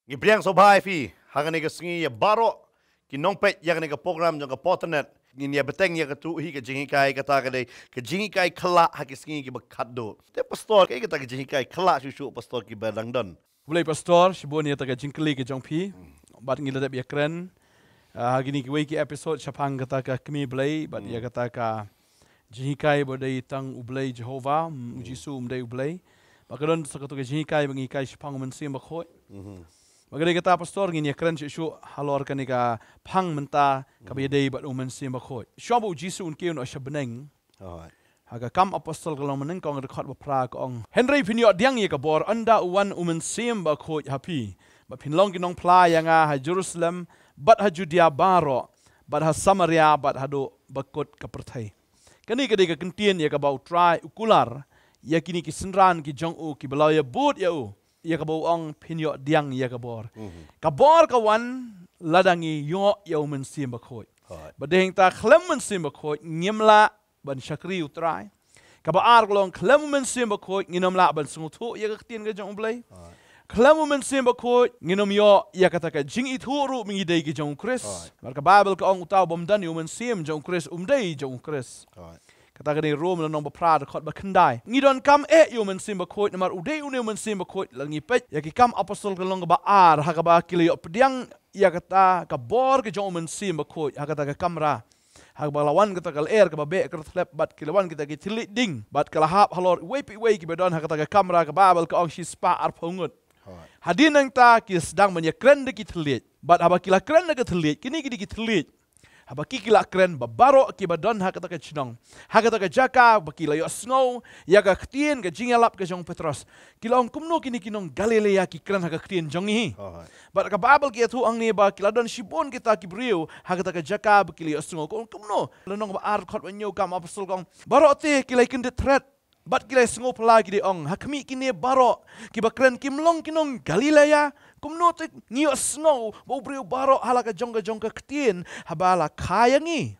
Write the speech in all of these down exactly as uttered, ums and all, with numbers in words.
Ngi pdiang sngewbha ïa phi ha kane ka sngi, ïa baroh ki nongpeit ïa kane ka program jong ka Pawtnet. Ngin ïa bteng ïa katu hi ka jinghikai, kata ka dei ka jinghikai khyllah ha ki sngi kiba khatduh. Te pastor, kaei kata ka jinghikai khyllah shuh shuh, pastor, kiba dang don? Khublei pastor, shibun ïa kata ka jingkylli ka jong phi. Bad ngi la dep ïakren, ah, ha kine kiwei ki episode shaphang kata ka kmie Blei bad ïa kata ka jinghikai ba dei tang U Blei Jehova, mm, U Jisu um dei U Blei. Ba ka don sa katu ka jinghikai ba ngi hikai shaphang U Mynsiem Bakhuid. Ba ka dei kata pastor, ngin ïakren shuh shuh halor kane ka phang mynta kaba ïadei bad U Mynsiem Bakhuid. Shuwa ba U Jisu un kiew noh sha bneng, ha ka Kam Apostol ka lynnong ba nyngkong, dkhot ba phra, ka ong: Hynrei phin ïoh pdiang ïa ka bor ynda u wan U Mynsiem Bakhuid ha phi, ba phin long ki nongphla ïa nga ha Jerusalem bad ha Judia baroh bad ha Samaria bad haduh ba kut ka pyrthei. Kane ka dei ka kyntien ïa kaba U Trai u kular ïa kine ki synran ki jong u kiba la ïabud ïa u, ïa kaba u ong phin ïoh pdiang ïa ka bor. Ka bor ka wan lada ngi ïoh ïa U Mynsiem Bakhuid. Ba dei hangta khlem U Mynsiem Bakhuid ngim lah ban shakri U Trai. Kaba ar ka long, khlem U Mynsiem Bakhuid ngin ym lah ban sngewthuh ïa ka ktien ka jong U Blei. Khlem U Mynsiem Bakhuid ngin ym ïoh ïa kata ka jingithuh ruh ba ngi dei ki jong U Khrist. Namar ka Baibl ka ong, uta u bym don ïa U Mynsiem jong U Khrist um dei jong U Khrist. Kata ka dei Rom lynnong ba phra, dkhot ba khyndai. Ngi donkam eh ïa U Mynsiem Bakhuid, namar u dei une U Mynsiem Bakhuid, lada ngi peit ïa ki Kam Apostol ka lynnong kaba ar, ha kaba ki la ïoh pdiang ïa kata ka bor ka jong U Mynsiem Bakhuid ha kata ka kamra, ha kaba la wan kata ka lyer kaba beh kyrthlep bad ki la wan kita ki thylliej ding bad ka la hap halor iwei pa iwei kiba don ha kata ka kamra, ka Baibl ka ong shispah arphew ngut. Hadien nangta ki sdang ban ïakren da ki thylliej. Bad haba ki la kren da ki thylliej, kine ki dei ki thylliej haba ki, ki la kren ba baroh kiba don ha kata ka shnong, ha kata ka jaka ba ki la ïohsngew ïa ka ktien ka jingïalap ka jong u Petros. Ki la ong, kumno kine ki nong Galilea ki kren ha ka ktien jong ngi? Bad ka Baibl ka ïathuh hangne ba ki la don shibun kita ki briew ha kata ka jaka ba ki la ïohsngew. Ka ong kumno? Lynnong ba ar, dkhot ba hynñiew, Kam Apostol ka ong, baroh te ki la ïakyndit thret bad ki la ïasngewphylla, ki da ong, ha khmih kine baroh kiba kren, kim long ki nong Galilea? Kumno te ngi ïohsngew ba u briew baroh ha la ka jong ka jong ka ktien haba la kha ïa ngi?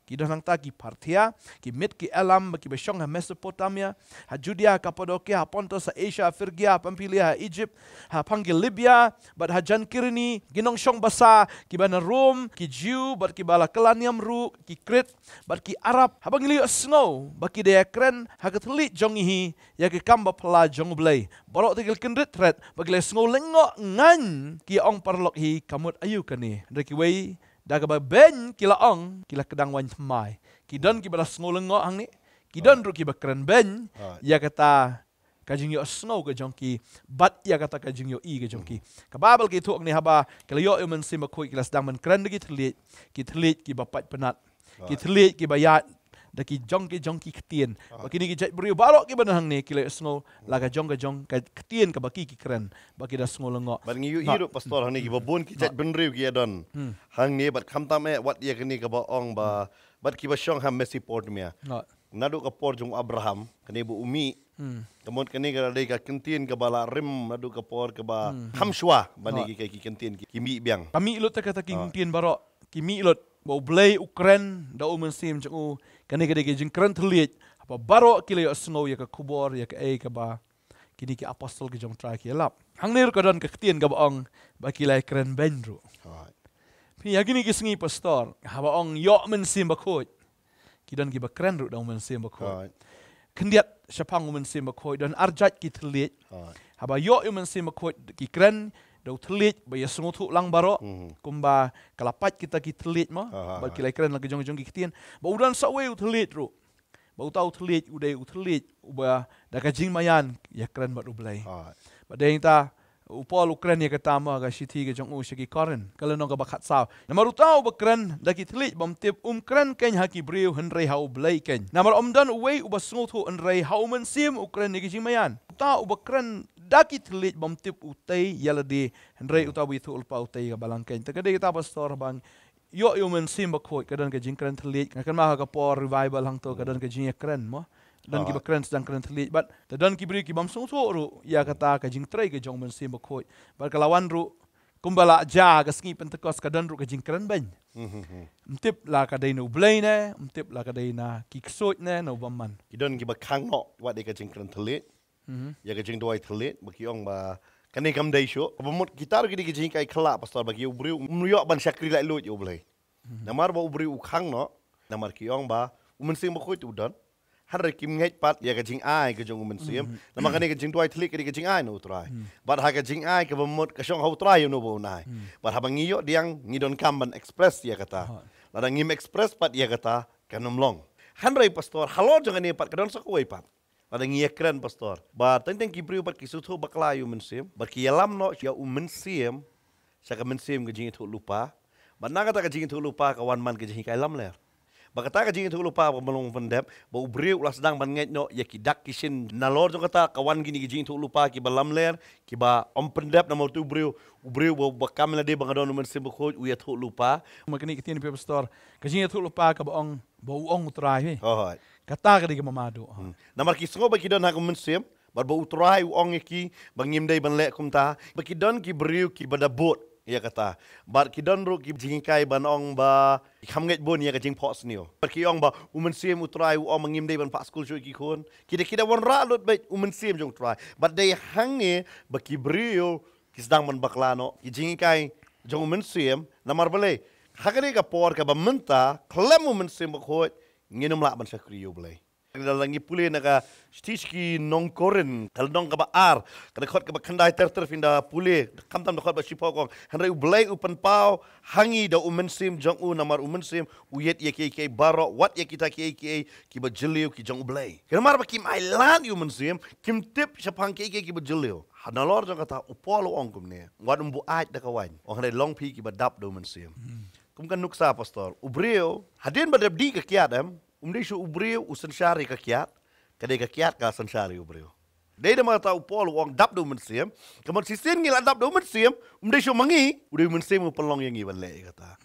Ki don hangta ki Parthia, ki Mid, ki Elam, bad kiba shong ha Mesopotamia, ha Judia, Kapadokia, ha Pontus, ha Asia, ha Phrygia, ha Pamphylia, ha Egypt, ha phang ki Libia bad hajan Kirene, ki nongshong basa kiba na Rom, ki Jiw bad kiba la kylla niam ruh, ki Krit bad ki Arab. Haba ngi la ïohsngew ba ki da ïakren ha ka thylliej jong ngi hi ïa ki kam ba phylla jong U Blei, baroh te ki la kyndit thret bad ki la ïasngew lyngngoh ngan, ki ong, paralok hi, ka mut aïu kane? Hynrei kiwei da kaba beiñ ki la ong, ki la kdang waiñ thymmai. Ki don kiba la sngew lyngngoh hangne, ki don ruh kiba kren beiñ ïa kata ka jingïohsngew ka jong ki bad ïa kata ka jingïohi ka jong ki. Ka Baibl ka ïathuh hangne, haba ki la ïoh ïa U Mynsiem Bakhuid ki la sdang ban kren da ki thylliej, ki thylliej kiba pait pynat, ki thylliej kiba ïaid da ki jong ki jong ki ktien. Ba kine ki jait briew baroh kiba don hangne ki la ïohsngew la ka jong ka jong ka ktien kaba ki, ki kren, ba ki da sngew lyngngoh. Bad ngi ïohi ruh, pastor, hangne kiba bun ki jait bynriew ki ïadon hangne, bad khamtam eh wat ïa kane kaba ong ba, bad kiba shong ha Mesopotamia. Naduh ka por jong u Abraham, kane ba u mih. Ka mut kane ka dei ka ktien kaba la rim naduh ka por kaba kham shuwa ba ne ki, ki ktien ki, ki mih biang. Ka mih lut te kata ki ktien baroh, ki mih lut. Ba U Blei u kren da U Mynsiem jong u. Kane ka dei ka jingkren thylliej, haba baroh ki la ïohsngew ïa ka khubor, ïa kaei kaba kine ki apostol ki jong U Trai ki ïalap. Hangne ruh ka don ka ktien kaba ong ba ki la ïakren beiñ ruh. Phi, ha kine ki sngi, pastor, haba ong ïoh Mynsiem Bakhuid, ki don kiba kren ruh da U Mynsiem Bakhuid. Khyndiat shaphang U Mynsiem Bakhuid, don arjait ki thylliej. Haba ïoh ïa U Mynsiem Bakhuid ki kren da u thylliej ba ïasngewthuh lang baroh. Kumba ka la pait kita ki thylliej mo, ba ki la ïakren la ka jong jong ki ktien. Ba u don sa uwei u thylliej ruh. Ba uta u thylliej u dei u thylliej uba da ka jingmaïan ïakren bad U Blei. Ba dei hangta u Paul u kren ïa kata mo ha ka shithi ka jong u sha ki Korinth, ka lynnong kaba khatsaw. Namar uta uba kren da ki thylliej bymtip um kren keiñ ha ki briew hynrei ha U Blei keiñ. Namar ym don uwei uba sngewthuh hynrei ha U Mynsiem u kren ïa ki jingmaïan. Uta uba kren da ki thylliej bymtip u tei ïa lade, hynrei uta uba ïathuh lypa u tei ïa ka balang keiñ. Te ka dei kata, pastor, ba ïoh ïa U Mynsiem Bakhuid ka don ka jingkren thylliej. Nga kynmaw ha ka por revival hangto ka don ka jingïakren mo. Don kiba kren sdang kren thylliej bad te don ki briew ki bym sngewthuh ruh ïa kata ka jingtrei ka jong U Mynsiem Bakhuid. Bad ka la wan ruh kumba la jia ha ka sngi Pentekost, ka don ruh ka jingkren beiñ. Ym tip la ka dei na U Blei ne ym tip la ka dei na ki ksuid ne na u bymman. Ki don kiba khang noh wat ïa ka jingkren thylliej, ïa ka jingduwai thylliej, ba ki ong ba Kane kam dei shuh. Kaba mut kita ruh ki dei ki jinghikai khyllah, pastor, ba ki, u briew um ïoh ban shakri laitluid ïa U Blei. Namar ba u briew u khang noh, namar ki ong ba u Mynsiem Bakhuid u don. Hynrei kim ngeit pat ïa ka jingai ka jong u Mynsiem. Namar kane ka jingduwai thylliej ka dei ka jingai na U Trai. Bad ha ka jingai kaba mut ka shong ha U Trai ïa uno ba un ai. Bad haba ngi ïoh pdiang, ngi donkam ban express ïa kata. Lada ngim express pat ïa kata, kan ym long. Hynrei, pastor, halor jong kane pat ka don sa kawei pat. Lada ngi ïakren, pastor, ba teng teng ki briew pat ki sngewthuh bakla ïa u Mynsiem, ba ki ïalam noh ïa u Mynsiem sha ka mynsiem ka jingïathuhlypa. Bad na kata ka jingïathuhlypa ka wan man ka jinghikai lamler. Ba kata ka jingïathuhlypa ba ka long pyndep, ba u briew u la sdang ban ngeit noh ïa ki dak ki shin. Nalor jong kata ka wan kine ki jingïathuhlypa kiba lamler, kiba ym pyndep, namar uto u briew, u briew ba, ba kam lade ba nga don u Mynsiem Bakhuid u ïathuhlypa. Ma kane ka ktien phi, pastor, ka jingïathuhlypa kaba ong, ba u ong U Trai hi. Hooid. Kata ka dei kaba madu. Namar ki sngew ba ki don ha ka mynsiem, bad ba U Trai u ong ïa ki ba ngim dei ban leh kumta. Ba ki don ki briew kiba da bud ïa kata. Bad ki don ruh ki jinghikai ban ong ba ki kham ngeit bun ïa ka jingphohsniew. Bad ki ong ba u Mynsiem U Trai u ong ba ngim dei ban phah skul shuh ïa ki khun. Ki da, ki da wanrah lut beit u Mynsiem jong U Trai. Bad dei hangne ba ki briew ki sdang ban bakla noh ïa ki jinghikai jong u Mynsiem. Namar balei? Ha kane ka por kaba mynta, khlem u Mynsiem Bakhuid, ngin ym lah ban shakri ïa U Blei. Lada ngi pule na ka shithi sha ki nong Korinth, ka lynnong kaba ar, ka dkhot kaba khyndai ter ter, phin da pule, khamtam dkhot ba shiphew, ka ong: Hynrei U Blei u pynpaw ha ngi da u Mynsiem jong u, namar u Mynsiem u ïeit ïa kiei kiei baroh, wat ïa kita kiei kiei kiba jylliew ki jong U Blei. Namar ba kim ailad ïa u Mynsiem, kim tip shaphang kiei kiei kiba jylliew. Ha nalor jong kata u Paul u ong kumne: Wat ym buaid da ka wain. Ong: Hynrei long phi kiba dap da u Mynsiem. Kum ka nuksa, pastor, u briew hadien ba dep dih ka kiad, em, um dei shuh u briew u synshar ïa ka kiad, ka dei ka kiad ka synshar ïa u briew. Dei namar kata u Paul u ong dap da u Mynsiem. Ka mut shisien ngi la dap da u Mynsiem, um dei shuh ma ngi, u dei u Mynsiem u pynlong ïa ngi ban leh ïa kata.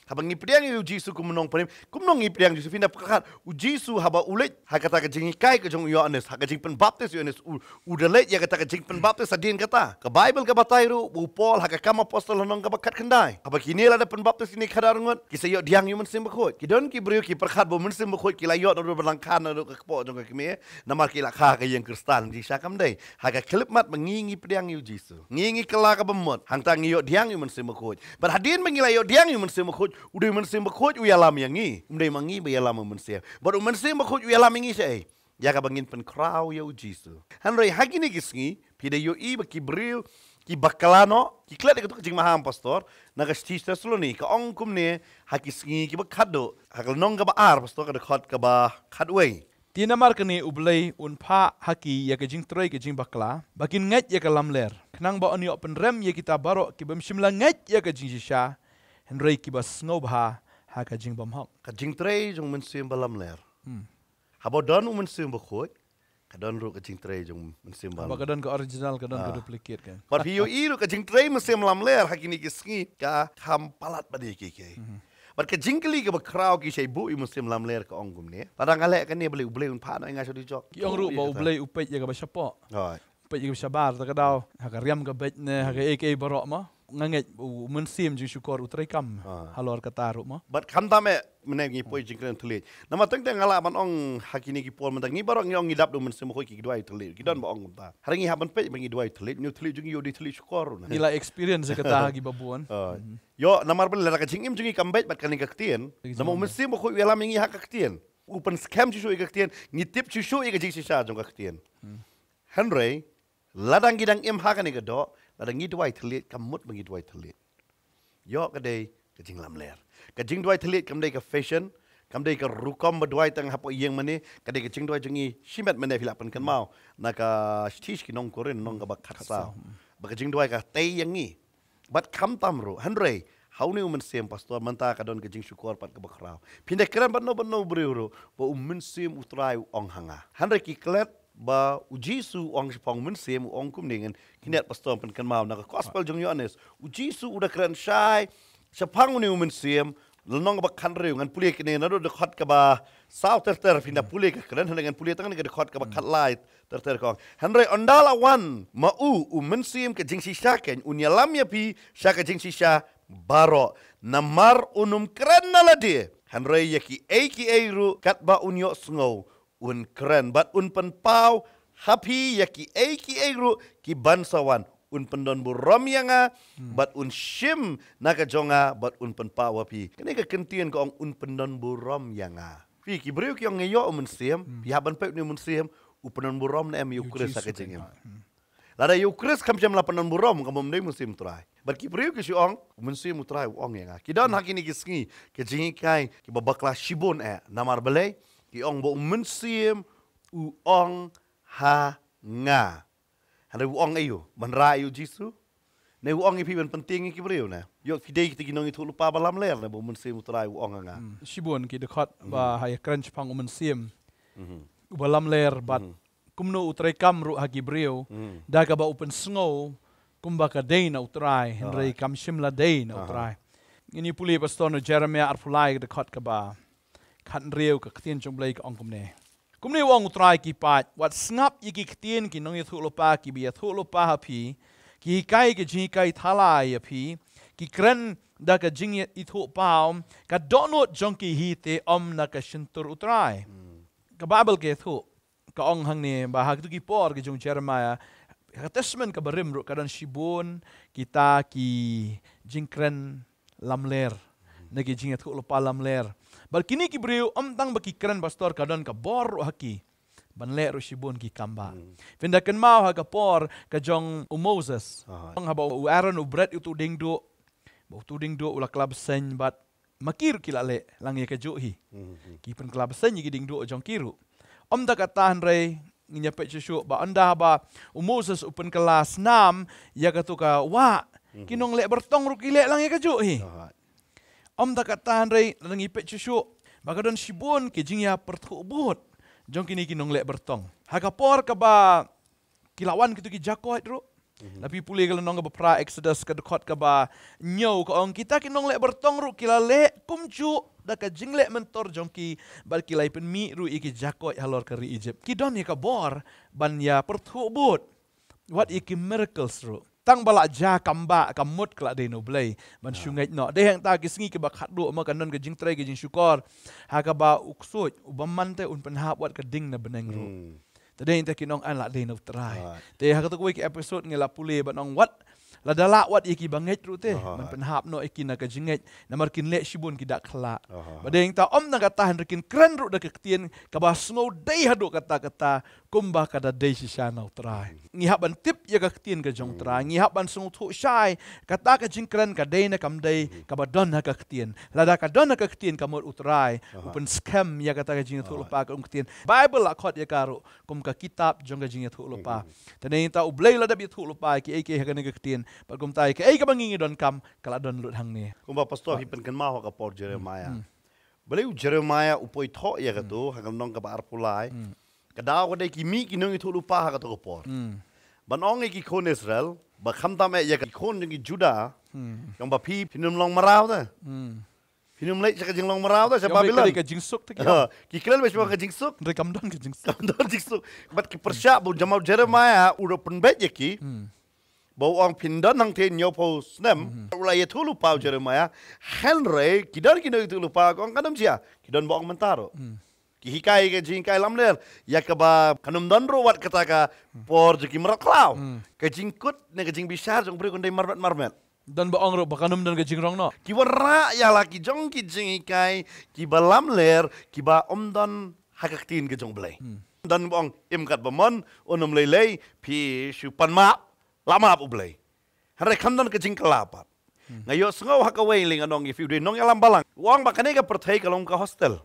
Haba ngi pdiang ïa u Jisu kum u nongpynim, kumno ngi pdiang Jisu? Phin da pyrkhat, u Jisu haba u leit ha kata ka jinghikai ka jong u Ïoannis, ha ka jingpynbaptis u Ïoannis, u u da leit ïa kata ka jingpynbaptis hadien kata. Ka Baibl ka batai ruh ba u Paul ha ka Kam Apostol lynnong kaba khatkhyndai, haba kine la da pynbaptis kine khadar ngut, ki sa ïoh pdiang ïa u Mynsiem Bakhuid. Ki don ki briew ki pyrkhat ba u Mynsiem Bakhuid ki la ïoh naduh ba la kha naduh ka kpoh jong ka kmie, namar ki la kha ha ka ïing Khristan. Jingshisha kam dei. Ha ka khyllipmat ba ngi, ngi pdiang ïa u Jisu, ngi, ngi kylla kaba mut, hangta ngi ïoh pdiang ïa u Mynsiem Bakhuid. Bad hadien ba ngi la ïoh pdiang ïa u Mynsiem Bakhuid, u dei u Mynsiem Bakhuid u ïalam ïa ngi, um dei ma ngi ba ïalam ïa u Mynsiem. Bad u Mynsiem Bakhuid u ïalam ïa ngi shaei? Ïa kaba ngin pynkhraw ïa u Jisu. Hynrei ha kine ki sngi phi da ïohi ba ki briew ki bakla noh, ki klet ïa kato ka jingmaham, pastor. Na ka shithi Thessaloni ka ong kumne, ha ki sngi kiba khatduh, ha ka lynnong kaba ar, pastor, ka dkhot kaba khatwei: Te namar kane U Blei un phah ha ki ïa ka jingtrei ka jingbakla, ba kin ngeit ïa ka lamler, khnang ba un ïoh pynrem ïa kita baroh ki bym shym la ngeit ïa ka jingshisha, hynrei kiba sngewbha ha ka jingbymhok. Ka jingtrei jong u Mynsiem ba lamler. Haba don u Mynsiem Bakhuid, ka don ruh ka jingtrei jong u Mynsiem ba, haba ka don ka original, ka don ka duplicate, ka. Bad phi ïohi ruh ka jingtrei Mynsiem lamler ha kine ki sngi ka kham palat bad ïa kiei kiei. Bad ka jingkylli kaba khraw, ki shait buh ïa u Mynsiem lamler, ka ong kumne: Lada nga leh kane, balei U Blei un phah noh ïa nga sha dujok? Ki ong ruh ba U Blei u peit ïa kaba shapoh. Hooid. Peit ïa kaba shabar, ta ka daw ha ka riam ka beit ne ha kaei kaei baroh mo, nga ngeit u Mynsiem jingshukor u treikam halor kata ruh mo. Bad khamtam eh mynne ngi poi jingkren thylliej. Namar teng teng nga lah ban ong ha kine ki por mynta ngi baroh ngi ong ngi dap da u Mynsiem Bakhuid, ki duwai thylliej. Ki don ba ong kumta. Hynrei ngi hap ban peit ba ngi duwai thylliej, ngi duwai thylliej jong ngi ïoh dei thylliej shukor ruh na. Ngi la experience ïa kata ha kiba bun. Ïoh, namar balei? Lada ka jingim jong ngi kam beit bad kane ka ktien, namar u Mynsiem Bakhuid u ïalam ïa ngi ha ka ktien. U pynskhem shuh shuh ïa ka ktien, ngi tip shuh shuh ïa ka jingshisha jong ka ktien. Hynrei lada ngi dang im ha kane ka doh, lada ngi duwai thylliej, kam mut ba ngi duwai thylliej. Ïoh, ka dei ka jinglamler. Ka jingduwai thylliej kam dei ka fashion, kam dei ka rukom ba duwai tang hapoh ïing mane, ka dei ka jingduwai jong ngi shimet mane. Phi lah pynkynmaw na ka shithi sha ki nong Korinth lynnong kaba khatsaw, ba ka jingduwai ka tei ïa ngi. Bad khamtam ruh, hynrei ha une u Mynsiem, pastor, mynta ka don ka jingshukor pat kaba khraw. Phin da kren bad no bad no briew ruh ba u Mynsiem u Trai u ong ha nga. Hynrei ki klet ba u Jisu u ong shaphang u Mynsiem, u ong kumne, ngan kynnoh, pastor, pynkynmaw na ka Gospel jong u Ïoannis. U Jisu u da kren shai shaphang une u Mynsiem, lynnong kaba khathynriew, ngan pule kane naduh dkhot kaba saw ter ter, phin da pule ka kren, hynrei ngan pule tang kane ka dkhot kaba khatlai ter ter, ka ong: Hynrei ynda la wan ma u u Mynsiem ka jingshisha keiñ, un ïalam ïa phi sha ka jingshisha baroh. Namar un ym kren na lade, hynrei ïa kiei kiei ruh katba un ïohsngew un kren, bad un pynpaw ha phi ïa kiei kiei ruh ki ban sa wan. un pyndon burom ïa nga, bad un shim na ka jong nga, bad un pynpaw ha phi. Kane ka kyntien ka ong un pyndon burom ïa nga. Phi, ki briew ki ong nga ïoh u mynsiem, phi hap ban peit une u mynsiem, u pyndon burom ne em ïa u Khrist ha ka jingim. Lada ïa u Khrist kam shym la pyndon burom, kam dei u Mynsiem U Trai. Bad ki briew ki shu ong, u Mynsiem U Trai u ong ïa nga. Ki don ha kine ki sngi, ki jinghikai, kiba bakla shibun eh. Namar balei, ki ong ba u Mynsiem u ong ha nga. Hynrei u ong aïu, ban rah ïa u Jisu? Ne u ong ïa phi ban pyntieng ïa ki briew ne? Ïoh phi dei kita ki nongïathuhlypa ba lamler ne ba u Mynsiem U Trai u ong ha nga. Shibun ki dkhot ba ha ïakren shaphang u Mynsiem uba lamler bad kumno u treikam ruh ha ki briew, da kaba u pynsngew kumba ka dei na U Trai, hynrei kam shym la dei na U Trai. Ngin ïa pule pastor na Jeremiah arphew lai ka dkhot kaba khathynriew, ka ktien jong U Blei ka ong kumne. Kumne u ong U Trai ki paid, wat sngap ïa ki ktien ki nongïathuhlypa kiba ïathuhlypa ha phi, ki hikai ki jinghikai thala ïa phi, ki kren da ka jingïathuhpaw, ka dohnud jong ki hi te ym na ka shyntur U Trai. Ka Baibl ka ïathuh, ka ong hangne ba ha kitu ki por ki jong u Jeremiah, ha ka Testament kaba rim ruh ka don shibun kita ki jingkren lamler na ki jingïathuhlypa lamler. Bad kine ki briew ym tang ba ki kren pastor, ka don ka bor ruh ha ki ban leh ruh shibun ki kam ba. Phin da kynmaw ha ka por ka jong u Moses. Ong haba u Aaron u bret ïa utu u diengduh, ba utu u diengduh u la kylla bseiñ bad ma ki ruh ki la leh lang ïa kajuh hi. Ki pynkylla bseiñ ïa ki diengduh jong ki ruh. Ym da kata hynrei ngin ïa peit shuh shuh ba ynda haba u Moses u pynkylla snam ïa katu ka wah, ki nongleh byrtong ruh ki leh lang ïa kajuh hi. Ym da kata hynrei lada ngi peit shuh shuh ba ka don shibun ki jingïapyrthuh bud jong kine ki nongleh byrtong. Ha ka por kaba ki la wan kitu ki jakoit ruh. La phi pule ka lynnong kaba phra, Exodus ka dkhot kaba hynñiew, ka ong kita ki nongleh byrtong ruh ki la leh kumjuh da ka jingleh myntor jong ki, bad ki la ïa pynmih ruh ïa ki jakoit halor ka ri Egypt. Ki don ïa ka bor ban ïapyrthuh bud. Wat ïa ki miracles ruh. Tang ba la jia kam ba, ka mut ka la dei na U Blei ban shu ngeit noh. Dei hangta ki sngi kiba khatduh ma kan don ka jingtrei ka jingshukor ha kaba u ksuid u bymman te un pynhap wat ka ding na bneng ruh. Te dei te ki nong an la dei na U Trai. Te ha katu kawei ka episode ngi la pule ba nong wat, lada lah wat ïa kiba ngeit ruh te ban pynhap noh ïa ki na ka jingngeit. Namar kin leh shibun ki dak khla. Ba dei ta ym na kata hynrei kin kren ruh da ka ktien kaba sngew dei haduh katta katta kumba ka da dei shisha na U Trai. Ngi hap ban tip ïa ka ktien ka jong U Trai. Ngi hap ban sngewthuh shai kata ka jingkren ka dei ne kam dei, kaba don ha ka ktien. Lada ka don ha ka ktien ka mut U Trai u pynskhem ïa kata ka jingïathuhlypa ka ong ktien. Baibl la khot ïa ka ruh kum ka kitab jong ka jingïathuhlypa. Te nangta U Blei la dep ïathuhlypa kiei kiei ha kane ka ktien. Bad kumta ïa kaei kaba ngi ngi donkam ka la don lut hangne. Kumba pastor hi pynkynmaw ha ka por Jeremiah. Balei u Jeremiah u poi thoh ïa katu ha ka lynnong kaba arphew lai. Ka daw ka dei ki mih ki nongïathuhlypa ha katu ka por. Ban ong ïa ki khun Israel ba khamtam eh ïa ki khun jong ki Judah, jong ba phi phin ym long mraw te. Phin ym leit sha ka jinglong mraw te sha Babilon. Ka jingsuk te ki. Ki kren ba sha ka jingsuk. Hynrei kam don ka jingsuk. Kam don jingsuk. Bad ki pyrshah ba u jamaw Jeremiah u da pynbeit ïa ki. Ba u ong phin don hangtei hynñiewphew snem. U la ïathuhlypa u Jeremiah. Hynrei ki don ki nongïathuhlypa ka ong kan ym jia. Ki don ba ong mynta ruh. Ki hikai ka jinghikai lamler ïa kaba kan ym don ruh wat kata ka por jong ki mrad khlaw. Ka jingkut ne ka jingbishar jong u briew kan dei marmet marmet. Don ba ong ruh ba kan ym don ka jingrong noh. Ki wanrah ïa la ki jong ki jinghikai kiba lamler kiba ym don ha ka ktien ka jong U Blei. Don ba ong im katba mon, un ym lei lei, phi shu pan map, la map U Blei. Hynrei kham don ka jingkylla pat. Nga ïohsngew ha kawei lei nga ong ïa phi u dei nongïalam balang. U ong ba kane ka pyrthei ka long ka hostel.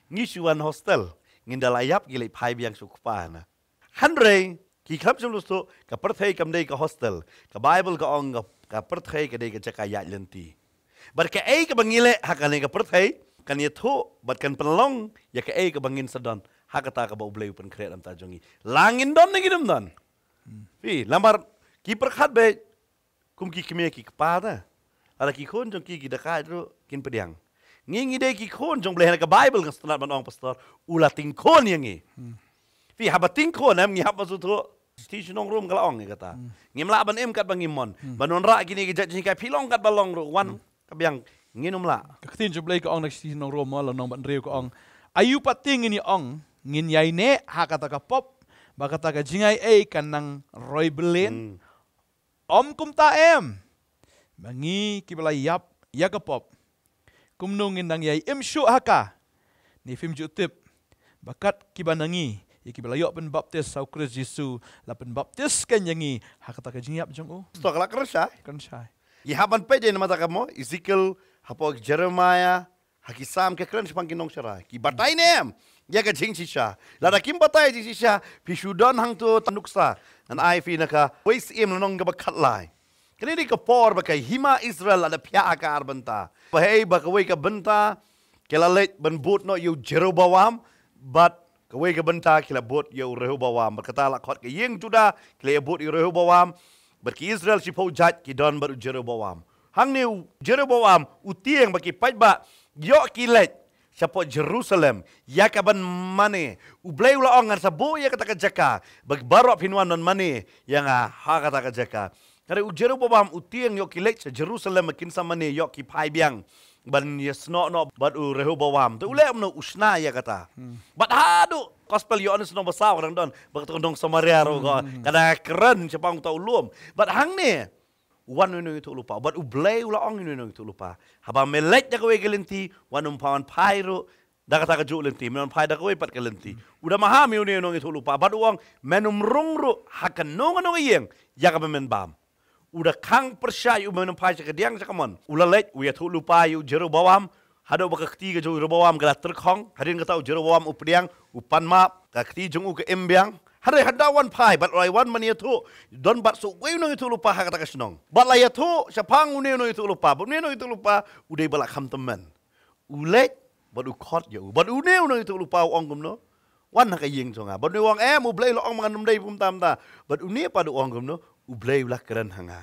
Ngi shu wan hostel. Ngin da la ïap ki leit phai biang sha u Kpa na. Hynrei ki kham shym la sdang, ka pyrthei kam dei ka hostel. Ka Baibl ka ong ka, ka pyrthei ka dei ka jaka ïaid lynti. Bad kaei kaba ngi leh ha kane ka pyrthei kan ïathuh bad kan pynlong ïa kaei kaba ngin sa don ha kata kaba U Blei u pynkhreh na ka bynta jong ngi. La ngin don ne ngin ym don. Phi, namar ki pyrkhat beit kum ki kmie ki kpa te. Lada ki khun jong ki ki da kait ruh kin pdiang. Ngi ngi dei ki khun jong U Blei, ha ka Baibl nga sngewtynnat ban ong pastor, u la tyngkhun ïa ngi. Phi, haba tyngkhun em ngi hap ban sngewthuh. Shisha shnong Rom ka la ong ïa kata. Ngim lah ban im katba ngi mon. Ban wanrah kine ki jait jinghikai, phi long katba long ruh, wan ka biang, ngin ym lah. Ka ktien jong U Blei ka ong na ka shithi shnong Rom, la nong ban riew ka ong, aïu pat te ngin ïa ong, ngin ïai neh ha kata ka pop ba kata ka jingai ei kan nang roi byllieng? Ym kumta em. Ma ngi kiba la ïap ïa ka pop, kumno ngin nang ïai im shuh ha ka? Ne phim ju tip ba kat kiba na ngi, ïa kiba la ïoh pynbaptis ha u Khrist Jisu, la pynbaptis kein ïa ngi ha kata ka jingïap jong u. Stok la kren shai. Kren shai. Ïa haban peit ïa namar ta ka mo, Ezekiel, hapoh Jeremiah, ha ki Salm ki kren shaphang ki nongsharai. Ki batai ne em ïa ka jingshisha? Lada kim batai jingshisha, phi shu don hangto ta nuksa. Ngan ai phi na ka wei Syiem lynnong kaba khatlai. Kane dei ka por ba ka hima Israel la da phiah ha ka ar bynta. Ba hei ba kawei ka bynta ki la leit ban bud noh ïa u Jeroboam, bad kawei ka bynta ki la bud ïa u Rehoboam. Bad kata la khot ka ïing Juda, ki la ïa bud ïa u Rehoboam. Bad ki Israel shiphew jait ki don bad u Jeroboam. Hangne u Jeroboam u tieng ba ki paidbah ïoh ki leit shapoh Jerusalem ïa ka ban mane. U Blei u la ong, ngan sa buh ïa kata ka jaka ba baroh phin wan ban mane ïa nga ha kata ka jaka. Hynrei u Jeroboam u tieng ïoh ki leit sha Jerusalem ba kin sa mane, ïoh ki phai biang ban ïasnoh noh bad u Rehoboam. Te u leh kumno? U shna ïa kata. Bad haduh gospel Ïoannis lynnong ba saw ka dang don ba kata ka nong Samaria ruh ka dang kren shaphang uta u lum. Bad hangne wan uno uno u ïathuhlypa. Bad u Blei u la ong uno uno u ïathuhlypa, haba me leit da kawei ka lynti, wat nym phai, wan phai ruh da kata kajuh ka lynti, men wan phai da kawei pat ka lynti. U da maham ïa uno uno u ïathuhlypa bad u ong, men nym rung ruh ha kano kano ka ïing ïa kaba men bam. U da khang pyrshah ïa u, men nym phai sha kadiang sha kamon. U la leit u ïathuhlypa ïa u Jeroboam, haduh ba ka kti ka jong u Jeroboam ka la tyrkhong. Hadien kata u Jeroboam u pdiang, u pan map, ka kti jong u ka im biang. Hynrei haba u wan phai bad u la wan ban ïathuh, don bad sa uwei u nongïathuhlypa ha kata ka shnong. Bad la ïathuh shaphang une u nongïathuhlypa, bad une u nongïathuhlypa u dei ba la kham tymmen. U leit bad u khot ïa u. Bad une u nongïathuhlypa u ong kumno? Wan ha ka ïing jong nga. Bad une u ong, em, u Blei u la ong ba ngan nym dei kumta kumta. Bad une pat u ong kumno? U Blei u la kren ha nga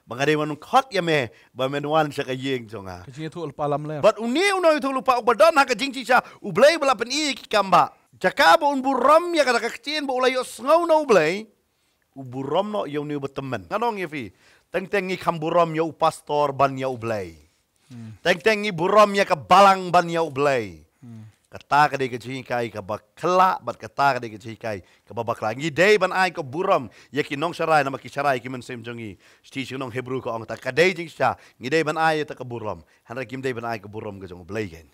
ba nga dei ban khot ïa me ba men wan sha ka ïing jong nga. Ka jingïathuhlypa lamler. Bad une u nongïathuhlypa uba don ha ka jingshisha, u Blei ba la pyni ïa ki kam ba, jaka ba un burom ïa kata ka ktien ba u la ïohsngew na u Blei, u burom noh ïa une uba tymmen. Ngan ong ïa phi, teng teng ngi kham burom ïa u pastor ban ïa u Blei. Teng teng ngi burom ïa ka balang ban ïa u Blei. Kata ka dei ka jinghikai kaba khlaiñ, bad kata ka dei ka jinghikai kaba bakla. Ngi dei ban ai ka burom ïa ki nongsharai namar ki sharai ïa ki mynsiem jong ngi. Shithi sha ki nong Hebru ka ong ta ka dei jingshisha, ngi dei ban ai ïa ta ka burom. Hynrei kim dei ban ai ka burom ka jong u Blei kein.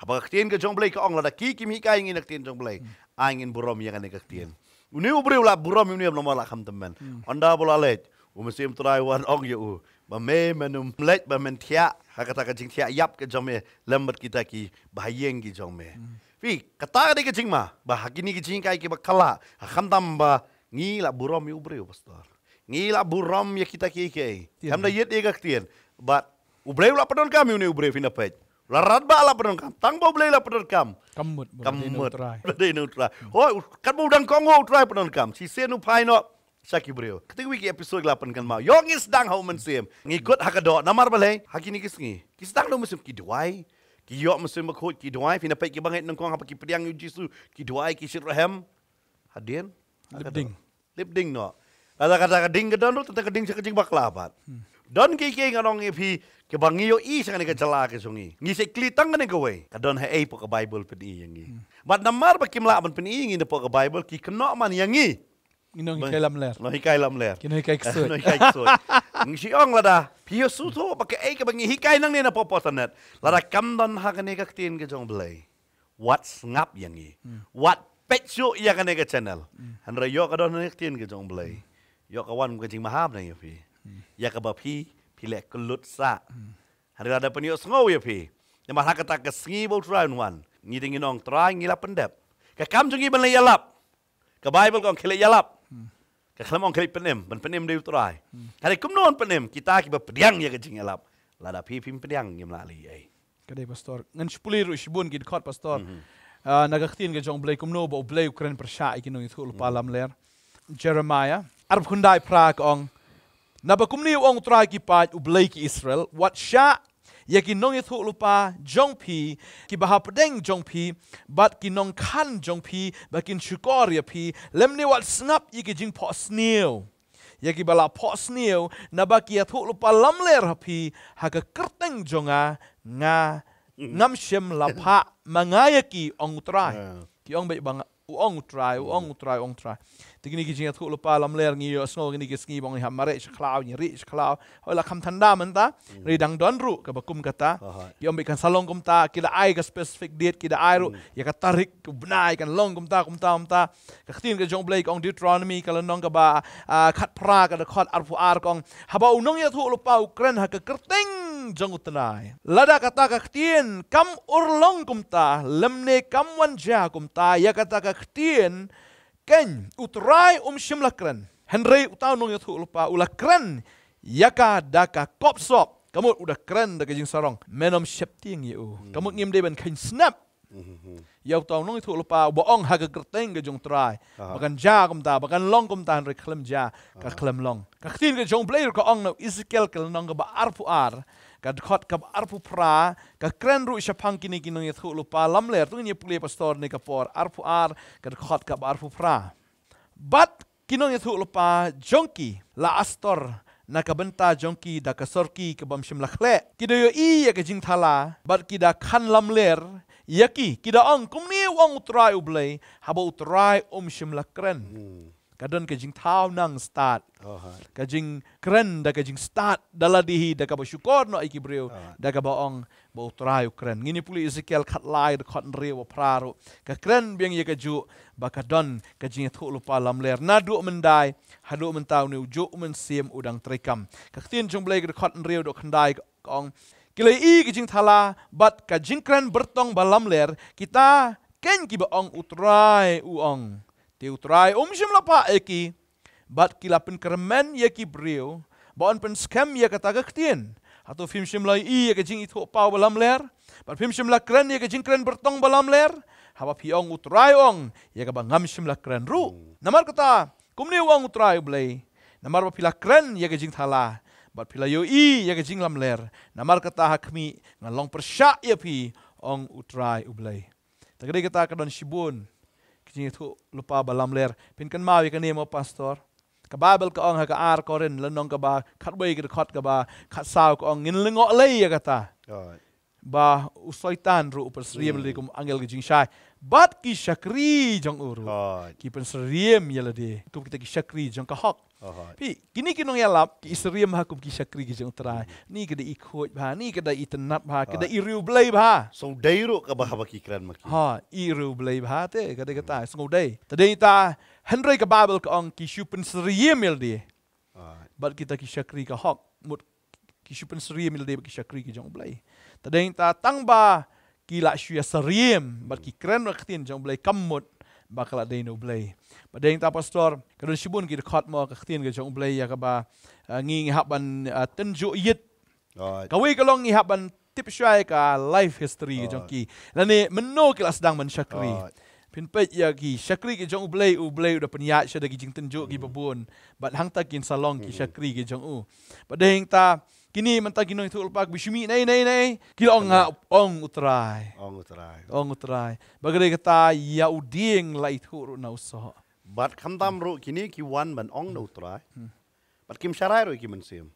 Haba ka ktien ka jong u Blei ka ong lada ki kim hikai ngi na ka ktien jong u Blei, ai ngin burom ïa kane ka ktien. Une u briew la burom ïa une namar la kham tymmen. Ynda ba u la leit, u Mynsiem Trai u wan ong ïa u ba me men nym leit ban men thiah ha kata ka jingthiah ïap ka jong me lem bad kita kiba ha ïing ki jong me. Phi, kata ka dei ka jingma ba ha kine ki jinghikai kiba khlaiñ, ha khamtam ba ngi la burom ïa u briew, pastor. Ngi la burom ïa kita kiei kiei. Kham da ïit ïa ka ktien. Bad u Blei u la pyndonkam ïa une u briew, phi na peit. La rat ba la pyndonkam. Tang ba u Blei la pyndonkam. Kam mut ba dei na u Trai. Ba dei na u Trai. Hooid, katba u dang kohnguh u Trai pyndonkam. Shisien u phai noh sha ki briew. Kata kawei ki episode la pynkynmaw. Ïoh ngi sdang ha u Mynsiem. Ngi kut ha ka doh. Namar balei? Ha kine ki sngi ki sdang da u Mynsiem, ki duwai. Ki ïoh Mynsiem Bakhuid, ki duwai. Phi na peit kiba ngeit nyngkong haba ki pdiang ïa u Jisu, ki duwai, ki shitrhem. Hadien ha ka doh. Lip ding. Lip ding noh. Lada kata ka ding ka don ruh, tang ka ding sha ka jingbakla pat. Don kiei kiei ngan ong ïa phi kiba ngi ïohi sha kane ka jylla ka jong ngi. Ngi sa kylli tang kane kawei, ka don haei hapoh ka Baibl pyni ïa ngi? Bad namar ba kim lah ban pyni ïa ngi na hapoh ka Baibl, ki kynnoh man ïa ngi. Ngi nonghikai lamler. Nonghikai lamler. Ki nonghikai ksuid. Nonghikai ksuid. Ngi shu ong lada phi ïohsngew ba kaei kaba ngi hikai nangne na hapoh internet, lada kam don ha kane ka ktien ka jong u Blei, wat sngap ïa ngi. Wat peit shuh ïa kane ka channel. Hynrei ïoh ka don ha kane ka ktien ka jong u Blei, ïoh ka wan ka jingmaham na ïa phi, ïa kaba phi, phi leh kyllut sah. Hynrei lada pynïohsngew ïa phi, namar ha kata ka sngi ba u Trai un wan, ngi dang ïa ong, Trai, ngi la pyndep. Ka kam jong ngi ban leit ïalap. Ka Baibl ka ong khie leit ïalap. Ka khlem ong khie leit pynim, ban pynim da u Trai. Hynrei kumno ban pynim? Kita kiba pdiang ïa ka jingïalap. Lada phi phim pdiang, ngim lah leh ei. Ka dei, pastor. Ngan shu pule ruh shibun ki dkhot, pastor. Ah, na ka ktien ka jong u Blei, kumno ba u Blei u kren pyrshah ïa ki nongïathuhlypa lamler. Jeremiah arphew khyndai phra ka ong, naba kumne u ong u Trai ki paid, u Blei ki Israel, wat shah ïa ki nongïathuhlypa jong phi kiba hapdeng jong phi, bad ki nongkhan jong phi, ba kin shukor ïa phi, lymne wat sngap ïa ki jingphohsniew ïa kiba la phohsniew, naba ki ïathuhlypa lamler ha phi, ha ka kyrteng jong nga, nga ngam shym la phah ma nga ïa ki, ong u Trai. Ki ong beit ba nga U ong u Trai, u ong u Trai, u ong u Trai. Te kine ki jingïathuhlypa lamler ngi ïohsngew kine ki sngi ba ngi hap mareh sha khlaw, ngi rieh sha khlaw. Hooid la kham than da mynta, hynrei dang don ruh kaba kum kata. Ki ong ba kan sa long kumta, ki da ai ka specific date, ki da ai ruh ïa ka tarik, ka bnai kan long kumta, kumta, kumta. Ka ktien ka jong U Blei ka ong Deuteronomy ka lynnong kaba, ah, khatphra ka dkhot arphew ar ka ong, haba u nongïathuhlypa u kren ha ka kyrteng jong U Trai, lada kata ka ktien kam urlong kumta lymne kam wan jia kumta ïa kata ka ktien, keiñ U Trai um shym la kren. Hynrei uta u nongïathuhlypa u la kren ïa ka da ka kopsop. Ka mut u da kren da ka jingsarong. Men ym sheptieng ïa u. Ka mut ngim dei ban kheiñ snap ïa uta u nongïathuhlypa uba ong ha ka kyrteng ka jong U Trai ba kan jia kumta, ba kan long kumta, hynrei khlem jia, ka khlem long. Ka ktien ka jong U Blei ruh ka ong na u Ezekiel ka lynnong kaba arphew ar, ka dkhot kaba arphew phra, ka kren ruh shaphang kine ki nongïathuhlypa lamler. To ngin ïa pule, pastor, ne ka por arphew ar ka dkhot kaba arphew phra. Bad ki nongïathuhlypa jong ki la astor na ka bynta jong ki da ka sorki ka bym shym la khleh. Ki da ïohi ïa ka jingthala bad ki da khan lamler ïa ki, ki da ong, kumne u ong U Trai U Blei, haba U Trai um shym la kren. Ka don ka jingthaw nang stad. Ka jingkren da ka jingstad da lade hi, da kaba shukor noh ïa ki briew, da kaba ong ba U Trai u kren. Ngin ïa pule Ezekiel khatlai, dkhot hynriew bad phra ruh. Ka kren biang ïa kajuh ba ka don ka jingïathuhlypa lamler naduh myndai haduh mynta, une ujuh u mynsiem u dang treikam. Ka ktien jong U Blei ka dkhot hynriew dkhot khyndai ka ong, ki la ïohi ka jingthala bad ka jingkren byrtong ba lamler, kita keiñ kiba ong U Trai u ong. Te U Trai um shym la pah ïa ki, bad ki la pynkyrmen ïa ki briew ba yn pynskhem ïa kata ka ktien. Hato phim shym la ïohi ïa ka jingïathuhpaw ba lamler, bad phim shym la kren ïa ka jingkren byrtong ba lamler? Haba phi ong U Trai ong ïa kaba ngam shym la kren ruh. Namar kata, kumne u ong U Trai U Blei, namar ba phi la kren ïa ka jingthala bad phi la ïohi ïa ka jinglamler, namar kata ha khmih ngan long pyrshah ïa phi, ong U Trai U Blei. Te ka dei kata, ka don shibun ki jingïathuhlypa ba lamler. Phin kynmaw ïa kane mo, pastor? Ka Baibl ka ong ha ka ar Korinth lynnong kaba khatwei ka dkhot kaba khatsaw ka ong, ngin lyngngoh lei ïa kata ba u Soitan ruh u pynsyriem lade kum angel ka jingshai, bad ki shakri jong u ruh ki pynsyriem ïa lade kum kita ki shakri jong ka hok. Phi, kine ki nongïalap ki syriem ha kum ki shakri ki jong U Trai. Ni ka da i khuid bha, ni ka da i tynnat bha, ka da i riewblei bha. Sngewdei ruh kaba haba ki kren ma ki. Ha, i riewblei bha te, ka dei kata, sngewdei. Te dei ta, hynrei ka Baibl ka ong ki shu pynsyriem ïa lade. Bad kita ki shakri ka hok, mut ki shu pynsyriem ïa lade bad ki shakri ki jong U Blei. Te dei ta, tang ba ki la shu ïa syriem bad ki kren ïa ka ktien jong U Blei, kam mut ba ka la dei na U Blei. Bad dei ta, pastor, ka don shibun ki dkhot mo, ka ktien ka jong U Blei ïa kaba, ah, ngi, ngi hap ban, ah, tynjuh ïit. Kawei ka long ngi hap ban tip shwa ïa ka life history ka jong ki, lane mynno ki la sdang ban shakri. Phin peit ïa ki shakri ki jong U Blei, U Blei u da pynïaid sha da ki jingtynjuh kiba bun. Bad hangta kin sa long ki shakri ki jong u. Bad dei ta, kine mynta ki nongïathuhlypa kiba shu mih nei nei nei, ki la ong, nga ong U Trai. Ong U Trai. Ong U Trai. Ba ka dei kata, ïa u dieng la ithuh ruh na u soh. Bad khamtam ruh kine ki wan ban ong na U Trai. Bad kim sharai ruh ki mynsiem.